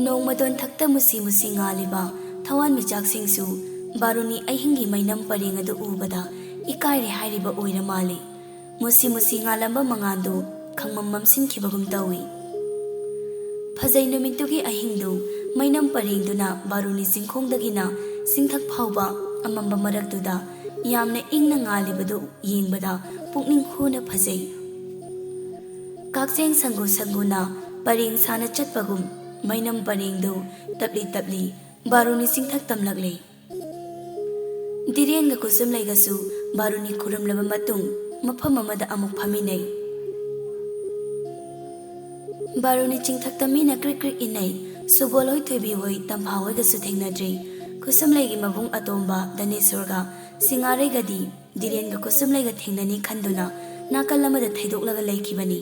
ꯅꯣꯡꯃꯗꯣꯟ ꯊꯛꯇ ꯃꯨꯁꯤ ꯃꯨꯁꯤ ꯉꯥꯜꯂꯤꯕ ꯊꯋꯥꯟꯃꯤꯆꯥꯛꯁꯤꯡꯁꯨ ꯕꯥꯔꯨꯅꯤ ꯑꯍꯤꯡꯒꯤ ꯃꯩꯅꯝ ꯄꯔꯦꯡ ꯑꯗꯨ ꯎꯕꯗ ꯏꯀꯥꯏꯔꯦ ꯍꯥꯏꯔꯤꯕ ꯑꯣꯏꯔ ꯃꯥꯜꯂꯤ꯫ ꯃꯨꯁꯤ ꯃꯨꯁꯤ ꯉꯥꯜꯂꯝꯕ ꯃꯉꯥꯜꯗꯨ ꯈꯪꯃꯝ ꯃꯝꯁꯤꯟꯈꯤꯕꯒꯨꯝ ꯇꯧꯏ꯫ ꯐꯖꯩ ꯅꯨꯃꯤꯠꯇꯨꯒꯤ ꯑꯍꯤꯡꯗꯨ ꯃꯩꯅꯝ ꯄꯔꯦꯡꯗꯨꯅ ꯕꯥꯔꯨꯅꯤ ꯆꯤꯡꯈꯣꯡꯗꯒꯤꯅ ꯆꯤꯡꯊꯛ ꯐꯥꯎꯕ ꯑꯃꯝꯕ ꯃꯔꯛꯇꯨꯗ ꯌꯥꯝꯅ ꯏꯪꯅ ꯉꯥꯜꯂꯤꯕꯗꯨ ꯌꯦꯡꯕꯗ ꯄꯨꯛꯅꯤꯡ ꯍꯨꯅ ꯐꯖꯩ꯫ ꯀꯛꯆꯦꯡ ꯁꯪꯒꯨ ꯁꯪꯒꯨꯅ ꯄꯔꯦꯡ ꯁꯥꯅ ꯆꯠꯄꯒꯨꯝ ꯃꯩꯅꯝ ꯄꯔꯦꯡꯗꯨ ꯇꯞꯂꯤ ꯇꯞꯂꯤ ꯕꯥꯔꯨꯅꯤ ꯆꯤꯡꯊꯛ ꯇꯝꯂꯛꯂꯦ꯫ ꯙꯤꯔꯦꯟꯒ ꯀꯨꯁꯨꯝꯂꯩꯒꯁꯨ ꯕꯥꯔꯨꯅꯤ ꯈꯨꯔꯨꯝꯂꯕ ꯃꯇꯨꯡ ꯃꯐꯝ ꯑꯃꯗ ꯑꯃꯨꯛ ꯐꯝꯃꯤꯟꯅꯩ꯫ ꯕꯥꯔꯨꯅꯤ ꯆꯤꯡꯊꯛꯇ ꯃꯤꯅ ꯀ꯭ꯔꯤꯛ ꯀ꯭ꯔꯤꯛ ꯏꯟꯅꯩ꯫ ꯁꯨꯕꯣꯜ ꯍꯣꯏ, ꯊꯣꯏꯕꯤ ꯍꯣꯏ, ꯇꯝꯐꯥ ꯍꯣꯏꯒꯁꯨ ꯊꯦꯡꯅꯗ꯭ꯔꯤ꯫ ꯀꯨꯁꯨꯝꯂꯩꯒꯤ ꯃꯕꯨꯡ ꯑꯇꯣꯝꯕ ꯙꯅꯦꯁꯣꯔꯒ ꯁꯤꯡꯉꯥꯔꯩꯒꯗꯤ ꯙꯤꯔꯦꯟꯒ ꯀꯨꯁꯨꯝꯂꯩꯒ ꯊꯦꯡꯅꯅꯤ ꯈꯟꯗꯨꯅ ꯅꯥꯀꯜ ꯑꯃꯗ ꯊꯩꯗꯣꯛꯂꯒ ꯂꯩꯈꯤꯕꯅꯤ꯫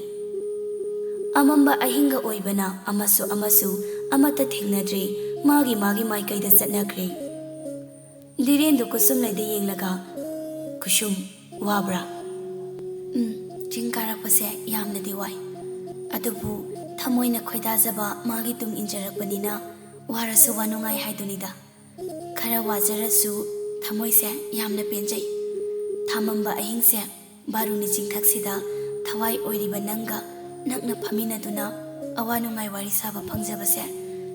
ꯑꯃꯝꯕ ꯑꯍꯤꯡꯒ ꯑꯣꯏꯕꯅ ꯑꯃꯁꯨ ꯑꯃꯁꯨ ꯑꯃꯠꯇ ꯊꯦꯡꯅꯗ꯭ꯔꯦ꯫ ꯃꯥꯒꯤ ꯃꯥꯒꯤ ꯃꯥꯏꯀꯩꯗ ꯆꯠꯅꯈ꯭ꯔꯦ꯫ ꯙꯤꯔꯦꯟꯗꯨ ꯀꯨꯁꯨꯝꯂꯩꯗ ꯌꯦꯡꯂꯒ, "ꯀꯨꯁꯨꯝ, ꯋꯥꯕ꯭ꯔꯥ?" "ꯎꯝ, ꯆꯤꯡ ꯀꯥꯔꯛꯄꯁꯦ ꯌꯥꯝꯅꯗꯤ ꯋꯥꯏ꯫ ꯑꯗꯨꯕꯨ ꯊꯃꯣꯏꯅ ꯈꯣꯏꯗꯥꯖꯕ ꯃꯥꯒꯤ ꯇꯨꯡ ꯏꯟꯖꯔꯛꯄꯅꯤꯅ ꯋꯥꯔꯁꯨ ꯋꯥꯅꯨꯡꯉꯥꯏ ꯍꯥꯏꯗꯨꯅꯤꯗ꯫ ꯈꯔ ꯋꯥꯖꯔꯁꯨ ꯊꯃꯣꯏꯁꯦ ꯌꯥꯝꯅ ꯄꯦꯟꯖꯩ꯫ ꯊꯥꯃꯝꯕ ꯑꯍꯤꯡꯁꯦ ꯕꯥꯔꯨꯅꯤ ꯆꯤꯡꯊꯛꯁꯤꯗ ꯊꯋꯥꯏ ꯑꯣꯏꯔꯤꯕ ꯅꯪꯒ ꯅꯛꯅ ꯐꯝꯃꯤꯟꯅꯗꯨꯅ ꯑꯋꯥ ꯅꯨꯡꯉꯥꯏ ꯋꯥꯔꯤ ꯁꯥꯕ ꯐꯪꯖꯕꯁꯦ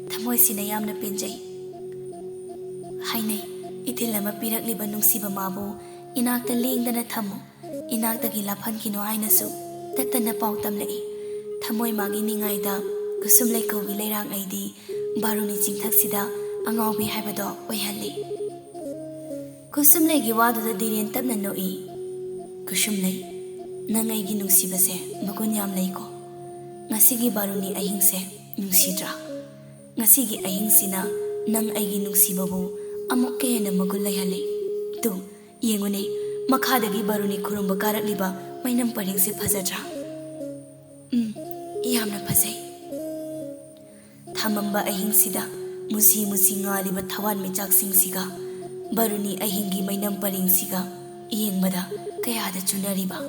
ꯊꯃꯣꯏꯁꯤꯅ ꯌꯥꯝꯅ ꯄꯦꯟꯖꯩ꯫ ꯍꯥꯏꯅꯩ, ꯏꯊꯤꯜ ꯑꯃ ꯄꯤꯔꯛꯂꯤꯕ ꯅꯨꯡꯁꯤꯕ ꯃꯥꯕꯨ ꯏꯅꯥꯛꯇ ꯂꯦꯡꯗꯅ ꯊꯝꯃꯨ, ꯏꯅꯥꯛꯇꯒꯤ ꯂꯥꯞꯍꯟꯈꯤꯅꯨ ꯍꯥꯏꯅꯁꯨ ꯇꯠꯇꯅ ꯄꯥꯎ ꯇꯝꯂꯛꯏ꯫ ꯊꯃꯣꯏ ꯃꯥꯒꯤ ꯅꯤꯡꯉꯥꯏꯗ ꯀꯨꯁꯨꯝ ꯂꯩꯀꯧꯒꯤ ꯂꯩꯔꯥꯡ ꯑꯩꯗꯤ ꯕꯥꯔꯨꯅꯤ ꯆꯤꯡꯊꯛꯁꯤꯗ ꯑꯉꯥꯎꯕꯤ ꯍꯥꯏꯕꯗꯣ ꯑꯣꯏꯍꯜꯂꯤ꯫ ꯀꯨꯁꯨꯝꯂꯩꯒꯤ ꯋꯥꯗꯨꯗ ꯙꯤꯔꯦꯟ ꯇꯞꯅ ꯅꯣꯛꯏ꯫ ꯀꯨꯁꯨꯝꯂꯩ, ꯅꯪ ꯑꯩꯒꯤ ꯅꯨꯡꯁꯤꯕꯁꯦ ꯃꯒꯨꯟ ꯌꯥꯝ ꯂꯩꯀꯣ꯫ ꯉꯁꯤꯒꯤ ꯕꯥꯔꯨꯅꯤ ꯑꯍꯤꯡꯁꯦ ꯅꯨꯡꯁꯤꯗ꯭ꯔꯥ? ꯉꯁꯤꯒꯤ ꯑꯍꯤꯡꯁꯤꯅ ꯅꯪ ꯑꯩꯒꯤ ꯅꯨꯡꯁꯤꯕꯕꯨ ꯑꯃꯨꯛꯀ ꯍꯦꯟꯅ ꯃꯒꯨꯟ ꯂꯩꯍꯜꯂꯦ꯫ ꯇꯨ, ꯌꯦꯡꯉꯨꯅꯦ, ꯃꯈꯥꯗꯒꯤ ꯕꯥꯔꯨꯅꯤ ꯈꯨꯔꯨꯝꯕ ꯀꯥꯔꯛꯂꯤꯕ ꯃꯩꯅꯝ ꯄꯔꯦꯡꯁꯦ ꯐꯖꯗ꯭ꯔꯥ? ꯎꯝ, ꯌꯥꯝꯅ ꯐꯖꯩ꯫ ꯊꯥꯃꯝꯕ ꯑꯍꯤꯡꯁꯤꯗ ꯃꯨꯁꯤ ꯃꯨꯁꯤ ꯉꯥꯜꯂꯤꯕ ꯊꯋꯥꯟ ꯃꯤꯆꯥꯛꯁꯤꯡꯁꯤꯒ ꯕꯥꯔꯨꯅꯤ ꯑꯍꯤꯡꯒꯤ ꯃꯩꯅꯝ ꯄꯔꯦꯡꯁꯤꯒ ꯌꯦꯡꯕꯗ ꯀꯌꯥꯗ ꯆꯨꯅꯔꯤꯕ꯫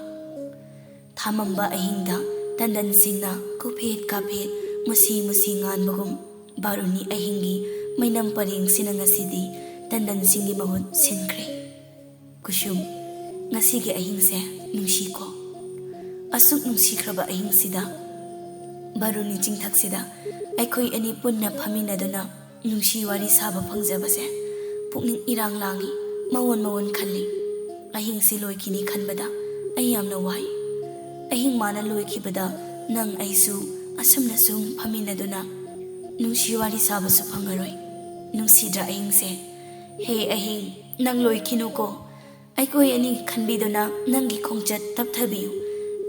ꯊꯥꯃꯝꯕ ꯑꯍꯤꯡꯗ ꯇꯟꯗꯟꯁꯤꯡꯅ ꯀꯨꯐꯦꯠ ꯀꯥꯐꯦꯠ ꯃꯨꯁꯤ ꯃꯨꯁꯤ ꯉꯥꯟꯕꯒꯨꯝ ꯕꯥꯔꯨꯅꯤ ꯑꯍꯤꯡꯒꯤ ꯃꯩꯅꯝ ꯄꯔꯦꯡꯁꯤꯅ ꯉꯁꯤꯗꯤ ꯇꯟꯗꯟꯁꯤꯡꯒꯤ ꯃꯍꯨꯠ ꯁꯤꯟꯈ꯭ꯔꯦ꯫ ꯀꯨꯁꯨꯝ, ꯉꯁꯤꯒꯤ ꯑꯍꯤꯡꯁꯦ ꯅꯨꯡꯁꯤꯀꯣ꯫ ꯑꯁꯨꯛ ꯅꯨꯡꯁꯤꯈ꯭ꯔꯕ ꯑꯍꯤꯡꯁꯤꯗ ꯕꯥꯔꯨꯅꯤ ꯆꯤꯡꯊꯛꯁꯤꯗ ꯑꯩꯈꯣꯏ ꯑꯅꯤ ꯄꯨꯟꯅ ꯐꯝꯃꯤꯟꯅꯗꯨꯅ ꯅꯨꯡꯁꯤ ꯋꯥꯔꯤ ꯁꯥꯕ ꯐꯪꯖꯕꯁꯦ ꯄꯨꯛꯅꯤꯡ ꯏꯔꯥꯡ ꯂꯥꯡꯏ, ꯃꯋꯣꯟ ꯃꯋꯣꯟ ꯈꯜꯂꯤ꯫ ꯑꯍꯤꯡꯁꯤ ꯂꯣꯏꯈꯤꯅꯤ ꯈꯟꯕꯗ ꯑꯩ ꯌꯥꯝꯅ ꯋꯥꯏ꯫ ꯑꯍꯤꯡ ꯃꯥꯅ ꯂꯣꯏꯈꯤꯕꯗ ꯅꯪ ꯑꯩꯁꯨ ꯑꯁꯨꯝꯅ ꯁꯨꯝ ꯐꯝꯃꯤꯟꯅꯗꯨꯅ ꯅꯨꯡꯁꯤ ꯋꯥꯔꯤ ꯁꯥꯕꯁꯨ ꯐꯪꯉꯔꯣꯏ꯫ ꯅꯨꯡꯁꯤꯗ꯭ꯔꯥ ꯑꯍꯤꯡꯁꯦ? ꯍꯦ ꯑꯍꯤꯡ, ꯅꯪ ꯂꯣꯏꯈꯤꯅꯨꯀꯣ꯫ ꯑꯩꯈꯣꯏ ꯑꯅꯤ ꯈꯟꯕꯤꯗꯨꯅ ꯅꯪꯒꯤ ꯈꯣꯡꯆꯠ ꯇꯞꯊꯕꯤꯌꯨ꯫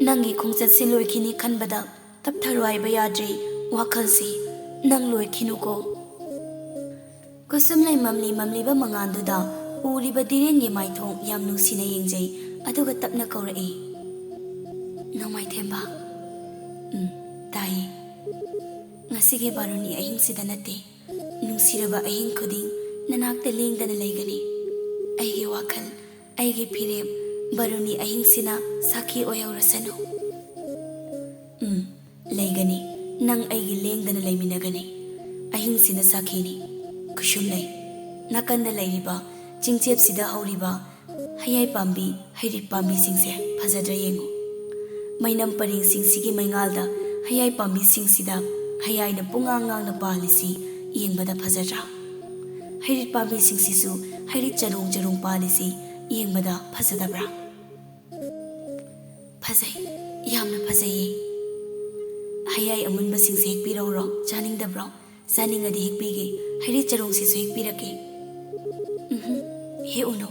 ꯅꯪꯒꯤ ꯈꯣꯡꯆꯠꯁꯤ ꯂꯣꯏꯈꯤꯅꯤ ꯈꯟꯕꯗ ꯇꯞꯊꯔꯣ ꯍꯥꯏꯕ ꯌꯥꯗ꯭ꯔꯦ ꯋꯥꯈꯜꯁꯤ꯫ ꯅꯪ ꯂꯣꯏꯈꯤꯅꯨꯀꯣ꯫ ꯀꯨꯁꯨꯝꯂꯩ ꯃꯝꯂꯤ ꯃꯝꯂꯤꯕ ꯃꯉꯥꯜꯗꯨꯗ ꯎꯔꯤꯕ ꯙꯤꯔꯦꯟꯒꯤ ꯃꯥꯏꯊꯣꯡ ꯌꯥꯝ ꯅꯨꯡꯁꯤꯅ ꯌꯦꯡꯖꯩ, ꯑꯗꯨꯒ ꯇꯞꯅ ꯀꯧꯔꯛꯏ, "ꯅꯣꯡꯃꯥꯏꯊꯦꯝꯕ?" "ꯎꯝ, ꯇꯥꯏꯌꯦ꯫ ꯉꯁꯤꯒꯤ ꯕꯥꯔꯨꯅꯤ ꯑꯍꯤꯡꯁꯤꯗ ꯅꯠꯇꯦ, ꯅꯨꯡꯁꯤꯔꯕ ꯑꯍꯤꯡ ꯈꯨꯗꯤꯡ ꯅꯅꯥꯛꯇ ꯂꯦꯡꯗꯅ ꯂꯩꯒꯅꯤ꯫ ꯑꯩꯒꯤ ꯋꯥꯈꯜ, ꯑꯩꯒꯤ ꯐꯤꯔꯦꯞ, ꯕꯥꯔꯨꯅꯤ ꯑꯍꯤꯡꯁꯤꯅ ꯁꯥꯈꯤ ꯑꯣꯏꯍꯧꯔꯁꯅꯨ꯫" "ꯎꯝ, ꯂꯩꯒꯅꯤ꯫ ꯅꯪ ꯑꯩꯒꯤ ꯂꯦꯡꯗꯅ ꯂꯩꯃꯤꯟꯅꯒꯅꯤ꯫ ꯑꯍꯤꯡꯁꯤꯅ ꯁꯥꯈꯤꯅꯤ꯫ ꯈꯨꯁꯨꯝ ꯂꯩ꯫ ꯅꯥꯀꯟꯗ ꯂꯩꯔꯤꯕ ꯆꯤꯡꯆꯦꯞꯁꯤꯗ ꯍꯧꯔꯤꯕ ꯍꯩꯌꯥꯏ ꯄꯥꯝꯕꯤ, ꯍꯩꯔꯤꯠ ꯄꯥꯝꯕꯤꯁꯤꯡꯁꯦ ꯐꯖꯗ꯭ꯔꯥ ꯌꯦꯡꯉꯨ꯫ ꯃꯩꯅꯝ ꯄꯔꯦꯡꯁꯤꯡꯁꯤꯒꯤ ꯃꯩꯉꯥꯜꯗ ꯍꯩꯌꯥꯏ ꯄꯥꯝꯕꯤꯁꯤꯡꯁꯤꯗ ꯍꯩꯌꯥꯏꯅ ꯄꯨꯡꯉꯥꯡ ꯉꯥꯡꯅ ꯄꯥꯜꯂꯤꯁꯤ ꯌꯦꯡꯕꯗ ꯐꯖꯗ꯭ꯔꯥ? ꯍꯩꯔꯤꯠ ꯄꯥꯝꯕꯤꯁꯤꯡꯁꯤꯁꯨ ꯍꯩꯔꯤꯠ ꯆꯔꯣꯡ ꯆꯔꯣꯡ ꯄꯥꯜꯂꯤꯁꯤ ꯌꯦꯡꯕꯗ ꯐꯖꯗꯕ꯭ꯔꯥ? ꯐꯖꯩ, ꯌꯥꯝꯅ ꯐꯖꯩꯌꯦ꯫ ꯍꯩꯌꯥꯏ ꯑꯃꯨꯟꯕꯁꯤꯡꯁꯦ ꯍꯦꯛꯄꯤꯔꯧꯔꯣ? ꯆꯥꯅꯤꯡꯗꯕ꯭ꯔꯣ? ꯆꯥꯅꯤꯡꯉꯗꯤ ꯍꯦꯛꯄꯤꯒꯦ꯫ ꯍꯩꯔꯤꯠ ꯆꯔꯣꯡꯁꯤꯁꯨ ꯍꯦꯛꯄꯤꯔꯛꯀꯦ꯫ ꯎꯝꯍꯨꯝ, ꯍꯦꯛꯎꯅꯨ꯫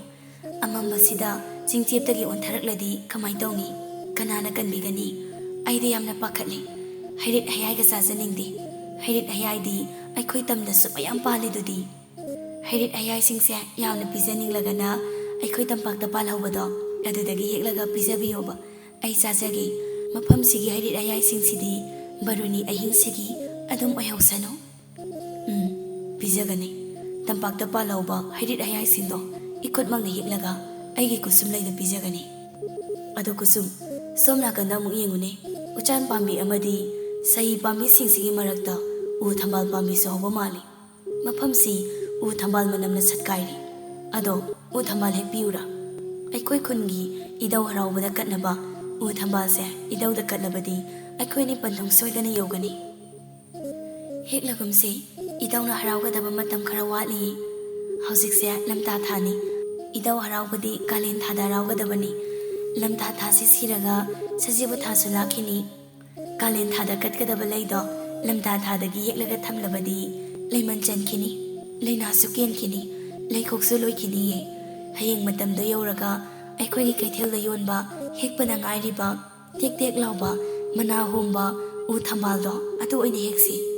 ꯑꯃꯝꯕꯁꯤꯗ ꯆꯤꯡꯆꯦꯞꯇꯒꯤ ꯑꯣꯟꯊꯔꯛꯂꯗꯤ ꯀꯃꯥꯏ ꯇꯧꯅꯤ? ꯀꯅꯥꯅ ꯀꯟꯕꯤꯒꯅꯤ? ꯑꯩꯗꯤ ꯌꯥꯝꯅ ꯄꯥꯈꯠꯂꯤ꯫ ꯍꯩꯔꯤꯠ ꯍꯩꯌꯥꯏꯒ ꯆꯥꯖꯅꯤꯡꯗꯦ꯫ ꯍꯩꯔꯤꯠ ꯍꯩꯌꯥꯏꯗꯤ ꯑꯩꯈꯣꯏ ꯇꯝꯗꯁꯨ ꯃꯌꯥꯝ ꯄꯥꯜꯂꯤꯗꯨꯗꯤ꯫ ꯍꯩꯔꯤꯠ ꯍꯩꯌꯥꯏꯁꯤꯡꯁꯦ ꯌꯥꯝꯅ ꯄꯤꯖꯅꯤꯡꯂꯒꯅ ꯑꯩꯈꯣꯏ ꯇꯝꯄꯥꯛꯇ ꯄꯥꯜꯍꯧꯕꯗꯣ ꯑꯗꯨꯗꯒꯤ ꯍꯦꯛꯂꯒ ꯄꯤꯖꯕꯤꯌꯣꯕ꯫ ꯑꯩ ꯆꯥꯖꯒꯦ꯫ ꯃꯐꯝꯁꯤꯒꯤ ꯍꯩꯔꯤꯠ ꯍꯩꯌꯥꯏꯁꯤꯡꯁꯤꯗꯤ ꯕꯥꯔꯨꯅꯤ ꯑꯍꯤꯡꯁꯤꯒꯤ ꯑꯗꯨꯝ ꯑꯣꯏꯍꯧꯁꯅꯨ꯫ ꯎꯝ, ꯄꯤꯖꯒꯅꯤ꯫ ꯇꯝꯄꯥꯛꯇ ꯄꯥꯜꯍꯧꯕ ꯍꯩꯔꯤꯠ ꯍꯩꯌꯥꯏꯁꯤꯡꯗꯣ ꯏꯈꯨꯠꯃꯛꯅ ꯍꯦꯛꯂꯒ ꯑꯩꯒꯤ ꯀꯨꯁꯨꯝ ꯂꯩꯗ ꯄꯤꯖꯒꯅꯤ꯫ ꯑꯗꯣ ꯀꯨꯁꯨꯝ, ꯁꯣꯝ ꯅꯥꯀꯟꯗ ꯑꯃꯨꯛ ꯌꯦꯡꯉꯨꯅꯦ꯫ ꯎꯆꯥꯟ ꯄꯥꯝꯕꯤ ꯑꯃꯗꯤ ꯁꯍꯤ ꯄꯥꯝꯕꯤꯁꯤꯡꯁꯤꯒꯤ ꯃꯔꯛꯇ ꯎ ꯊꯝꯕꯥꯜ ꯄꯥꯝꯕꯤꯁꯨ ꯍꯧꯕ ꯃꯥꯜꯂꯤ꯫ ꯃꯐꯝꯁꯤ ꯎ ꯊꯝꯕꯥꯜ ꯃꯅꯝꯅ ꯁꯠꯀꯥꯏꯔꯤ꯫ ꯑꯗꯣ ꯎ ꯊꯝꯕꯥꯜ ꯍꯦꯛꯄꯤꯌꯨꯔꯥ? ꯑꯩꯈꯣꯏ ꯈꯨꯟꯒꯤ ꯏꯙꯧ ꯍꯔꯥꯎꯕꯗ ꯀꯠꯅꯕ ꯎ ꯊꯝꯕꯥꯜꯁꯦ ꯏꯙꯧꯗ ꯀꯠꯂꯕꯗꯤ ꯑꯩꯈꯣꯏꯅꯤ ꯄꯟꯊꯨꯡ ꯁꯣꯏꯗꯅ ꯌꯧꯒꯅꯤ꯫ ꯍꯦꯛꯂꯒꯨꯝꯁꯤ, ꯏꯙꯧꯅ ꯍꯔꯥꯎꯒꯗꯕ ꯃꯇꯝ ꯈꯔ ꯋꯥꯠꯂꯤꯌꯦ꯫ ꯍꯧꯖꯤꯛꯁꯦ ꯂꯝꯇꯥ ꯊꯥꯅꯤ꯫ ꯏꯙꯧ ꯍꯔꯥꯎꯕꯗꯤ ꯀꯥꯂꯦꯟ ꯊꯥꯗ ꯍꯔꯥꯎꯒꯗꯕꯅꯤ꯫ ꯂꯝꯇꯥ ꯊꯥꯁꯤ ꯁꯤꯔꯒ ꯁꯖꯤꯕꯨ ꯊꯥꯁꯨ ꯂꯥꯛꯈꯤꯅꯤ꯫ ꯀꯥꯂꯦꯟ ꯊꯥꯗ ꯀꯠꯀꯗꯕ ꯂꯩꯗꯣ ꯂꯝꯇꯥ ꯊꯥꯗꯒꯤ ꯍꯦꯛꯂꯒ ꯊꯝꯂꯕꯗꯤ ꯂꯩꯃꯟ ꯆꯟꯈꯤꯅꯤ, ꯂꯩꯅꯥꯁꯨ ꯀꯦꯟꯈꯤꯅꯤ, ꯂꯩꯈꯣꯛꯁꯨ ꯂꯣꯏꯈꯤꯅꯤꯌꯦ꯫ ꯍꯌꯦꯡ ꯃꯇꯝꯗꯣ ꯌꯧꯔꯒ ꯑꯩꯈꯣꯏꯒꯤ ꯀꯩꯊꯦꯜꯗ ꯌꯣꯟꯕ ꯍꯦꯛꯄꯗ ꯉꯥꯏꯔꯤꯕ ꯇꯦꯛ ꯇꯦꯛ ꯂꯥꯎꯕ ꯃꯅꯥ ꯍꯣꯝꯕ ꯎ ꯊꯝꯕꯥꯜꯗꯣ ꯑꯗꯨ ꯑꯣꯏꯅ ꯍꯦꯛꯁꯤ꯫